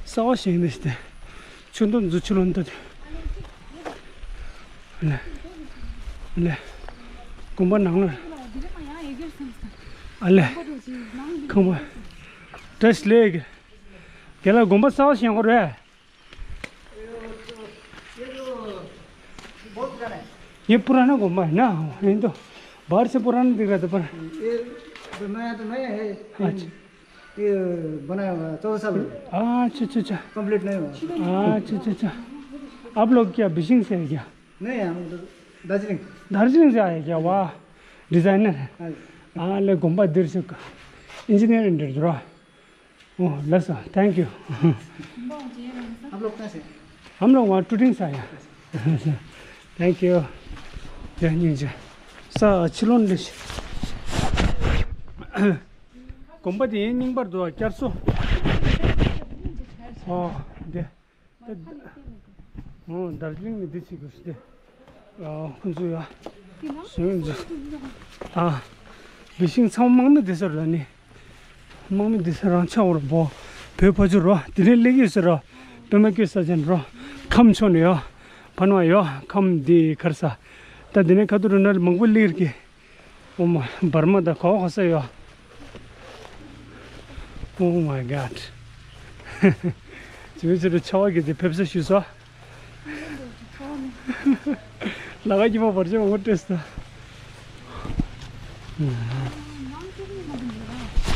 གསར་པ་ཞིག་འདུག་ཞིག་སྟེ། ཆུ་མདོ་འཛུ་ཆུ་ལོན་ཏོ་དེ། ཨ་ལས། ཨ་ལས། དགོན་པ་ནང་ལ། ཨ་ལས། ཁང་པ། བཀྲ་ཤིས་བདེ་ལེགས། རྒན་ལགས་དགོན་པ་གསར་པ་ཞིག་ཡོང་གི་རེད། ये पुराना गुम्बद है ना? हिंदू बाहर से पुराना दिख रहा था, पर ये तो नया, तो नया है। अच्छा। ये बनाया हुआ चौदह साल हो गए। अच्छा, अच्छा, अच्छा। कंप्लीट नहीं हुआ। अच्छा, अच्छा, अच्छा। आप लोग क्या बिशिंग से है क्या? नहीं, हम तो दार्जिलिंग। दार्जिलिंग से आए क्या? वाह, डिजाइनर है। हाँ जी। हाँ, ले गुम्बद देर से इंजीनियरिंग डर रहा। ཨོ་ལགས་སོ། Thank you. आप लोग कहाँ से? हम लोग वहाँ टुटिंग से आया। Thank you. ཡ་སྙིང་རྗེ། ས་ཕྱི་ལོགས་འདི། དགོན་པ་དེ་ཡིན་རྙིང་པར་འདུག་བསྐྱར་གསོ། ཨོ་འདི། ཨོ་དར་ཇི་ལིང་ནས་འདི་བྱེད་དགོས་ཟེར་ཏེ། ཨ་ཁོང་ཚོ་ཡ། གཞན་ཚོ། ཨ། བི་ཤིང་ཚང་མ་དམག་མི་བསྡད་ས་རེད་ནི། དམག་མི་བསྡད་ས་རང་ཆགས་འོར་བོ། བོད་ཕ་ཆུ་རོ། དེ་ནས་སླེབས་ཡོད་ཟེར་རོ། པད་མ་སྐྱེས་ས་ཅན་རོ། ཁམས་ཕྱོགས་ནས་ཡོ། ཕ་ནུ་ཡོ། ཁམས་འདི་གར་ས། ད་དེ་ནས་ཁ་ཐུག་རུ་ན་མང་པོ་སླེབས་ཀྱི། ཨོ་མ། འབར་མ་དང་གོ་གོ་ས་ཡོ། Oh my God. ཅི་མི་ཅི་རུ་ཆ་བ་གི་དེ་ཕེབས་ས་ཞུས་སོ། ལ་ཁ་གི་མ་བར་ཆད་མང་པོ་སྤྲད་སོ།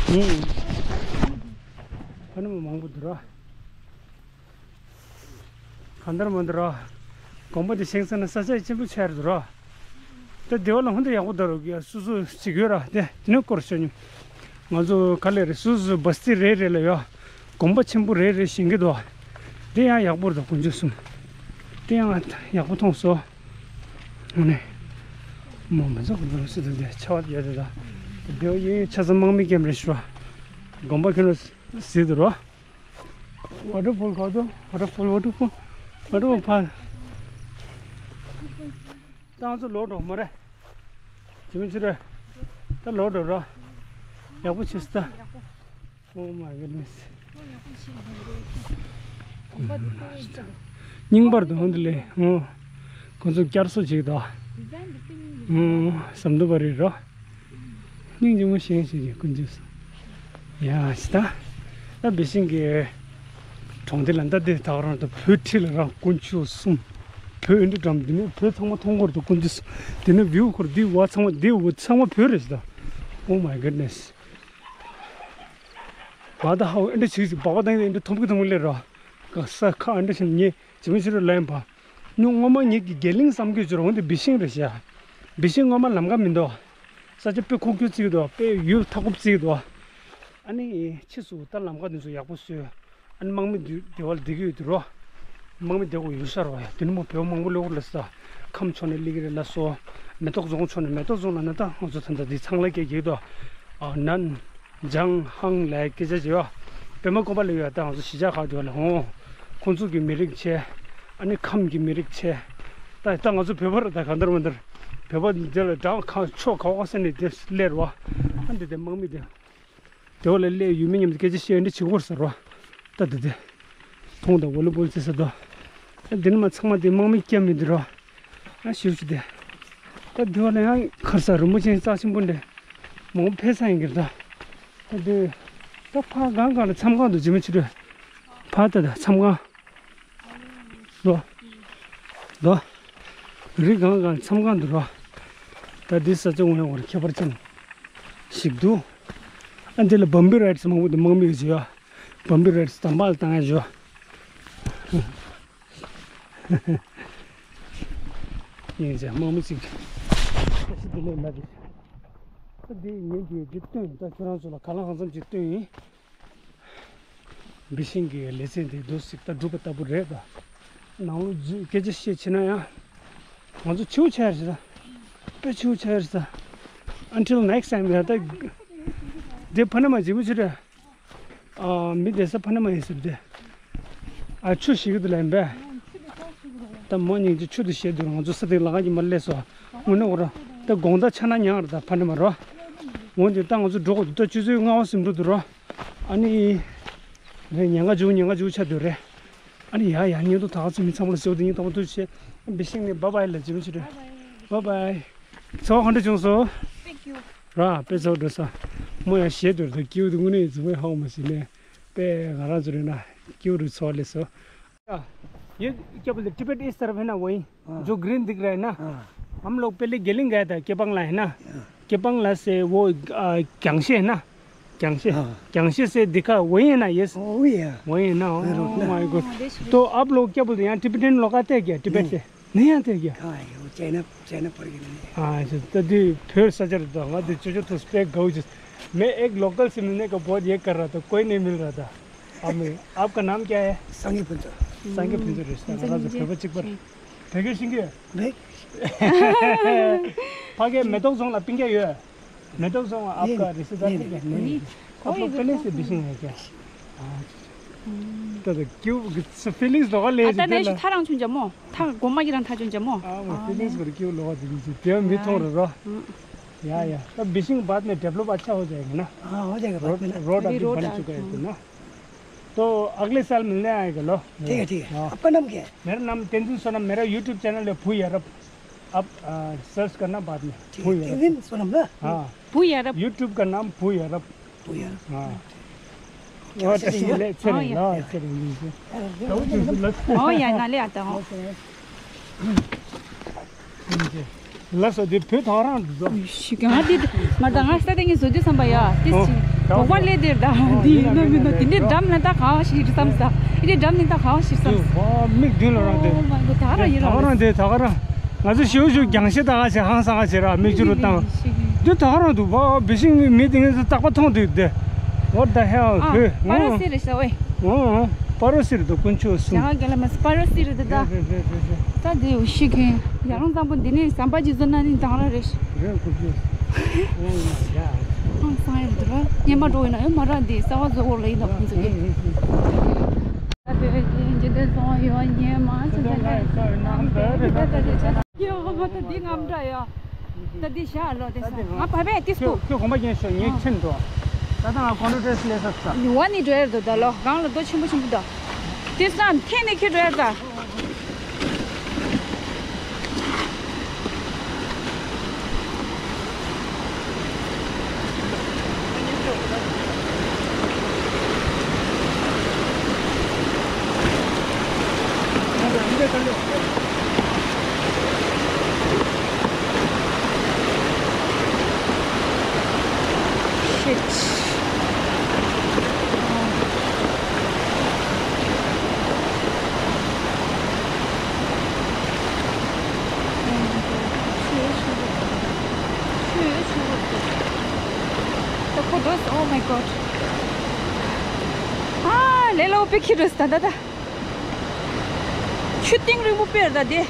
ཨུམ། ཕ་ནུ་མ་མང་པོ་འདུག་ར། གང་ལྟར་མ་འདུག་ར། དགོན་པ་དེ་བཞེངས་ཚར་ན་ས་ཆ་ཆེན་པོ་ཆགས་རེད་ར། ད་སྡེ་བ་ལ་ཧོན་དུ་ཡག་པོ་འདུག་ར། སོ་སོ་གཅིག་ཡོད་ར། དེ་དེ་ནས་སྐོར་ཤོད་ཉུ། ང་ཚོ་ག་ལེ་རེད། སོ་སོ་སོ་བ་སྟི་རེ་རེ་ལ་ཡོད། དགོན་པ་ཆེན་པོ་རེ་རེ་བཞེངས་ཀྱི་འདུག་དེ་ཡང་ཡག་པོ་རེད། དགུན་ཆུ་གསུམ། དེ་ཡང་ཡག་པོ་མཐོང་སོང་། ཨ་ནི། མོ་མི་ཚོགས་ཀྱི་འདུག་སྲིད་དུ་འདི་ཆ་བ་ཡོད་དེ་ད། སྡེ་བ་ཡིན་ཆ་ཚང་དམག་མི་ཀེམ་རེ་ཤོ། དགོན་པ་ཁྱོད་ར་ཟིད་དུ་རོ། ཝ་ཊར་ཕོལ་ག་དུ། ཝ་ཊར་ཕོལ། ཝ་ཊར་ཕོལ། ཝ་ཊར་ཕོལ་ཕ། ཏང་ཚོ་ལོག་འགྲོ་མ་རེད། ཇི་མི་ཚེ་རེད། ད་ལོག་འགྲོ་ར། ཡག་པོ་བྱེད་སོང་ད། Oh my goodness. རྙིང་པར་དུ་འོང་དུ་ལེ། ཨོ། ཁོང་ཚོ་བསྐྱར་གསོ་བྱེད་དོ། ཨོ། ཟམ་དུ་བ་རེད་རོ། སྙིང་རྗེ་མོ་ཞེང་ཞེ་གི་ཀུན་རྗེས་སུ། ཡ་ཤི་ད། ད་བེ་ཤིང་གི་གྲོང་སྡེ་ལ་ད་འདི་ད་ག་རང་ད་བོད་ཁྲི་ལ་རང་དཀོན་མཆོག་གསུམ། བོད་ཨིན་འདྲ་འགྲམ་འདི་ནས་བོད་ཚང་མ་མཐོང་གི་རེད། དཀོན་མཆོག་གསུམ། འདི་ནས་བིའུ་ཁོར་འདི་བ་ཚང་མ་འདི་འོ་ཚང་མ་བོད་རེད་ཟེར་ད། Oh my goodness. ང་ད་ཧའོ་ཨིན་འདྲ་ཞིག་ཞིག་སྦག་སྦག་བཏང་ཡོད། ཨིན་འདྲ་མཐོང་གི་མཐོང་གི་སླེབས་ར། ག་ས་ཁ་ཨིན་འདྲ་ཞིག་ངས་ཇི་མི་ཤི་རུ་ལན་པ། ཉུང་སྔོན་མ་ངེད་ཀྱི་རྒྱ་གླིང་བསམ་གྱི་བྱོས་ར། འོན་ཏེ་བེ་ཤིང་རེད་ཤག་བེ་ཤིང་སྔོན་མ་ལམ་ཁ་མི་འདུག་ས་ཆ་དཔེ་ཁོག་ཁྱུ་བརྩིགས་འདུག་དཔེ་ཡུལ་མཐའ་འཁོབ་བརྩིགས་འདུག་ཨ་ནི་ཕྱིས་སུ་ད་ལམ་ཁ་འདི་ཚོ་ཡག་པོ་བཟོས། ཨ་ནི་དམག་མི་འདི་སྡེ་བ་ལ་བསྡད་ཀྱི་ཡོད་དུ་རོ། དམག་མི་བསྡད་དགོས་ཡོད་ཤག་རོ་ཡ། དེ་ནི་མོ་བོད་མང་པོ་སླེབས་ཀྱི་རེད་ས། ཁམས་ཕྱོགས་ནས་སླེབས་ཀྱི་རེད་ལ་སོ། མེ་ཏོག་རྫོང་ཕྱོགས་ནས། མེ་ཏོག་རྫོང་ལ་ན་ད་ང་ཚོ་ད་ལྟ་འདི་ཚང་ལ་སྐད་རྒྱག་གི་འདུག་ཨ་ནན། ཇང་ཧང་ལ་སྐད་ཆ་བྱེད་ཡོད། པད་མ་ཀོ་པ་ལ་ཡོད། ད་ང་ཚོ་གཞིས་ཆགས་ཁག་དེ་བ་ལ་འོང་། ཁོང་ཚོ་གི་མི་རིགས་བྱས། ཨ་ནི་ཁམས་ཀྱི་མི་རིགས་བྱས། ད་ད་ང་ཚོ་བོད་པ་རེད། ད་གང་ལྟར་མ་ལྟར་བོད་པ་འདི་ལ་འདྲ་ཁ་ཕྱོགས་ག་བ་ས་ནས་དེ་སླེབས་རེད་བ། ཨ་འདི་དེ་དམག་མི་དེ། དེ་བ་ལ་སླེབས་ཡོད་མི་མཉམ་དུ་སྐད་ཆ་བཤད་འདི་བྱེད་དགོས་ཟེར་བ། ད་དེ་དེ། མཐོང་དང་བོ་ལི་བོལ་རྩེ་ས་དོ། ཨ་འདི་ནི་མ་ཚང་མ་དེ་དམག་མི་སྐྱབས་མི་འདི་རོ། ཨ་ཞུ་ཞུ་དེ། ད་དེ་བ་ལ་ཡང་ཁར་ས་རིན་པོ་ཆེ་རྩ་ཆེན་པོ་འདི། མོ་ཕེ་ས་ཡིན་གྱི་རེད་ད། ད་དེ། ད་ཕ་གང་གང་ལ་མཚམས་ཁང་དུ་འཇིམ་མི་ཆུ་རེད། ཕ་ད་ད་མཚམས་ཁང་། རོ། རོ། རི་གང་གང་མཚམས་ཁང་དུ་རོ། ད་འདི་ས་ཆ་ངོ་ཡང་བར་ཁྱད་པར་ཅན་ཞིག་འདུག་ཨ་འདི་ལ་བམ་བི་རའིཌ་མང་པོ་འདུག་དམག་མི་ཡོད་ཡོད། བམ་བི་རའིཌ་དམ་པ་ལ་བཏང་ཡ་ཡོད། ཡིན་ཟེར་དམག་མི་ཅིག་ཁ་ཤི་འདི་ལས་ལ་འདི། ད་འདི་ངས་འདི་འདི་སྟོན། ད་ཁྱོད་རང་ཚོ་ལ་ག་ལ་གང་འཚམ་ཅིག་སྟོན་ཡིན། བི་ཤིང་གི་ལེ་ཚན་དེ་འདུག་སེ་ད་གྲུབ་པ་ལྟ་བུ་རེད་ད། ནང་ལོགས་ཇི་སྐད་ཆ་བཤད་བྱས་ན་ཡང་། ང་ཚོ་འཆི་བོ་ཆགས་ཡ་རེད་ད། དཔེ་འཆི་བོ་ཆགས་ཡ་རེད་ད། Until next time ད་ལྟ། དེ་ཕ་ན་མ་ཇི་མི་ཆུ་རེད། ཨ་མི་བསྡད་ས་ཕ་ན་མ་ཡིན་ཟེར་ཏེ། ཨ་ཆུ་ཞིག་གི་དུ་ལན་པས། ད་མོ་སྙིང་རྗེ་ཆུ་དུ་བཞེས་དུས་ང་ཚོ་ས་དེ་ལ་ང་གི་མ་སླེབས་སོ། དངོས་གནས་འོ་ར། ད་དགོང་དག་ཆ་ན་ཉག་རེད་ད་ཕ་ན་མ་རོ། འོན་ཏེ་ད་ང་ཚོ་འགྲོ་དགོས་འདུག་ད་ཆུ་ཚོད་ལྔ་པ་ཟིན་འགྲོ་འདུག་རོ། ཨ་ནི། རེད་ཉེན་ཁ་འཇུག་ཉེན་ཁ་འཇུག་ཆ་འདུག་རེད། ཨ་ནི་ཡ་ཡ་ཉིན་ཐོ་ད་ག་ཚོད་མི་ཚང་མ་ལ་ཟེར་བ་དེ་ཉིན་ཐོ་ཐུག་བྱས། བི་ཤིང་ནས་བྷ་བྷའི་ལ་ཇི་མི་ཆུ་རེད། བྷ་བྷའི། ཚོ་ག་འདྲ་བྱུང་སོང་། ར་དཔེ་ཚོ་འགྲོ་ས། མོ་ཡང་ཞེད་འདུག་ད་སྐྱིའུ་དེ་དངོས་གནས་ཡིན་ཚོ་བའི་ཧའོ་མ་ཞིག་ནས། དཔེ་ང་རང་ཚོ་རེད་ན་སྐྱིའུ་རུ་ཚོ་ལས་སོ། ये क्या बोलते हैं, टिबेट इस तरफ है ना, वही हाँ। जो ग्रीन दिख रहा है ना। हाँ। हम लोग पहले गेलिंग गया था, केपांगला है ना। हाँ। केपांगला से वो, आ, क्यांगशे है ना, क्यांगशे। हाँ। क्यांगशे से दिखा, वही है ना, ये स-, ओ, वही है। वही है ना, वही रोड ना। Oh my God। तो आप लोग क्या बोलते हैं, यहाँ टिबेटन लोग आते हैं क्या, टिबेट से? नहीं आते हैं क्या? कहाँ है वो, चाइना, चाइना पड़ गया नहीं। हाँ, अच्छा, तो दी फिर सजर तो हमारे दी चोचो तो स्पेक गाउज। मैं एक लोकल से मिलने का बहुत ये कर रहा था, कोई नहीं मिल रहा था। अब मैं, आपका नाम क्या है? संगे पंचर। संगे पंचर रिश्ता, संगे राजा पंचर। फेवर चिक पर। जी। फेवर सिंगे। नहीं। फागे मेतोक जोंग ला पिंगे यो है। मेतोक जोंग आपका ये, रिश्तेदार नहीं, है क्या? नहीं, नहीं। आप लोग पहले से बिशिंग है क्या? हाँ। तो, तो क्यों, फीलिंग्स तो ले आता नहीं, थारा छुन जमो। था गोमा की रंग था छुन जमो। हाँ, वो फीलिंग्स पर क्यों लोग दीजिए? क्या मीठा हो रहा? या, या। तो बिशिंग बाद में डेवलप अच्छा हो जाएगा ना? हाँ, हो जाएगा बाद में ना। रोड, रोड अभी बन चुका है ना। तो अगले साल मिलने आएगा लो। ठीक है, ठीक है। हाँ। आपका नाम क्या है? मेरा नाम तेंजिन सोनम, मेरा YouTube चैनल है फू यारप। आप, आ, सर्च करना बाद में। ठीक है, फू यारप। तेंजिन सोनम ना? हाँ। फू यारप। YouTube का नाम फू यारप। फू यारप। हाँ। क्या और चलिए? ले, चलिए, हाँ, या। हाँ, चलिए, चलिए। हाँ, या, ना ले आता हूँ। ལགས་སོ། འདི་བོད་ཐག་རང་འདུག་ཟོ། ཤི་ག་ང་འདི་མ་ད་ང་ས་དེ་ངས་བཟོ་རྒྱུ་བསམ་པ་ཡ། དེ་ཨོ། ཅི་དོགས་པ་སླེབས་དེར་ད་འདི་ཡིན་ན་མིན་ན་དེ་འདྲའི་འགྲམ་ལ་ད་ག་བ་ཞིག་རེད་བསམ་ས། ཨི་རེ་འགྲམ་ནི་ད་ག་བ་ཞིག་བསམ་ས། ཨོ་མིག་མདུན་ལ་རང་དེ། ཨོ་མ་གོ་ད་ར་ཡིན་ཐག་རང་ར་དེ་ཐག་རང་། ང་ཚོ་ཞིའུ་ཞིའུ་རྒྱང་ཤེལ་ད་ག་ཞིག་ཧང་སང་ག་ཞིག་ར་མིག་ཆུ་རུ་བཏང་། འདི་ཐག་རང་འདུག་བ། བི་ཤིང་མི་དེ་ངས་རྟག་པ་མཐོང་དུས་དེ། What the hell། ཨ། བོད་པ་རོ་སི་རེད་ཤག་ཝེ། ཨོ་ཨོ། པ་རོ་སི་རེད་དོ། དཀོན་མཆོག་གསུམ། ཡང་ག་ལ་མ་སི་པ་རོ་སི་རེད་དོ་ད། རེད་རེད་རེད་རེད། ད་དེ་ཡོ་ཤི་ཁན་ཡ་རང་ཙམ་པོ་འདི་ནས་ཟམ་པ་ཅིག་བཟོ་ན་ནི་དང་ར་རེད། རེད་དཀོན་མཆོག་ཨོ་མའི་ག་ཧང་སང་ཡོད་དོ་ར། སྙེ་མ་འགྲོ་ཡིན་ན་ཡོད་མ་ར། འདི་ས་བ་བཟོ་འོག་ལ་ཡིན་ན་ཁོང་ཚོ་གི། ད་བོད་ཀྱི་འཇིག་རྟེན་སོང་ཡོད་སྙེ་མ་ཚོ་ཚོ་ལ་ཡོད་ས་ཡོད་ནམ་པའི་རེད་ད་ད་དེ་ཆ། ཡོ་ད་འདི་ངམ་འདྲ་ཡོ། ད་འདི་ཞག་ལོ་དེ་ས་ང་བ་བས་ཏིས་ཁྱོད་ཁྱོད་གོམ་པ་རྒྱན་ཤོག་ངས་ཁྱེར་འགྲོ། ད་ལྟ་ང་ཀོན་ཊེ་སི་ལས་ས་ས། ཡུ་བ་ནི་འགྲོ་ཡར་དོ་ད་ལོ་གང་ལ་རྡོ་ཆེན་པོ་ཆེན་པོ་དོ། ཏིས་ན་ཐེ་ནི་ཁྱོད་འགྲོ་ཡར་ད། Oh my god. ཨ་ལེ་ལོ་པི་ཁི་རུ་སྟན་ད་ད། ཆུ་གཏིང་རིང་པོ་དཔེར་ད་དེ།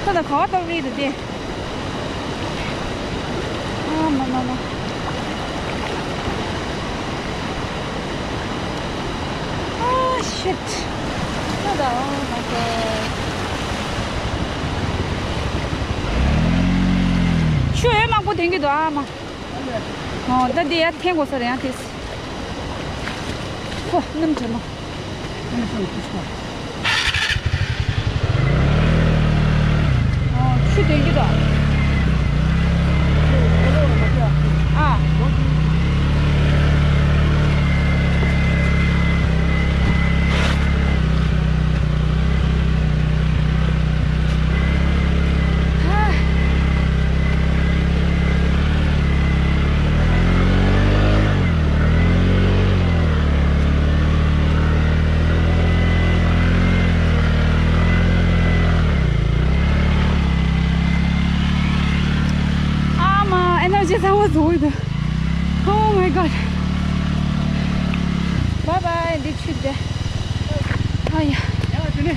ད་ད་ག་བ་ཏག་རེད་ད་དེ། ཨ་མ་མ་མ། ཨ་ཤིཊ། ད་ད། Oh my god. ཆུ་ཨེ་མང་པོ་ཐོན་གྱི་འདུག་ཨ་མ། ཨོ་ད་འདི་ཡར་འཐེན་དགོས་ས་རེད་ཡང་དེས། ཧོ་སྣུམ་དྲོན་མོ། ཨོ་ཆུ་དོན་གྱི་འདུག་ཨ། ཨ་མ་ཨེ་ནར་ཇི་ཚང་མ་རྫོགས་ཡོད། Oh my god. Bye bye. འདི་ཆུ་དེ། ཨ་ཡ། ཡ་དེ་ནི།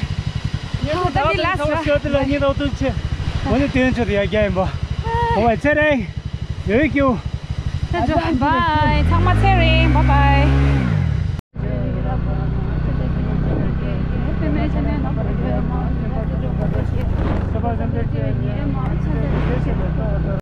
ཨ་ད་འདི་ལ་སོ། ཤོ་དེ་ལ་ཉི་རོ་དུ་ཆེ། འོ་ནི་དེ་ཆུ་དེ་ཡ་རྒྱ་ཡིན་པ། འོ་ཚེ་རིང་། ཡོད་ཀྱུ། ད་ཇོ་བའི། ཚང་མ་ཚེ་རིང་། བའི་བའི།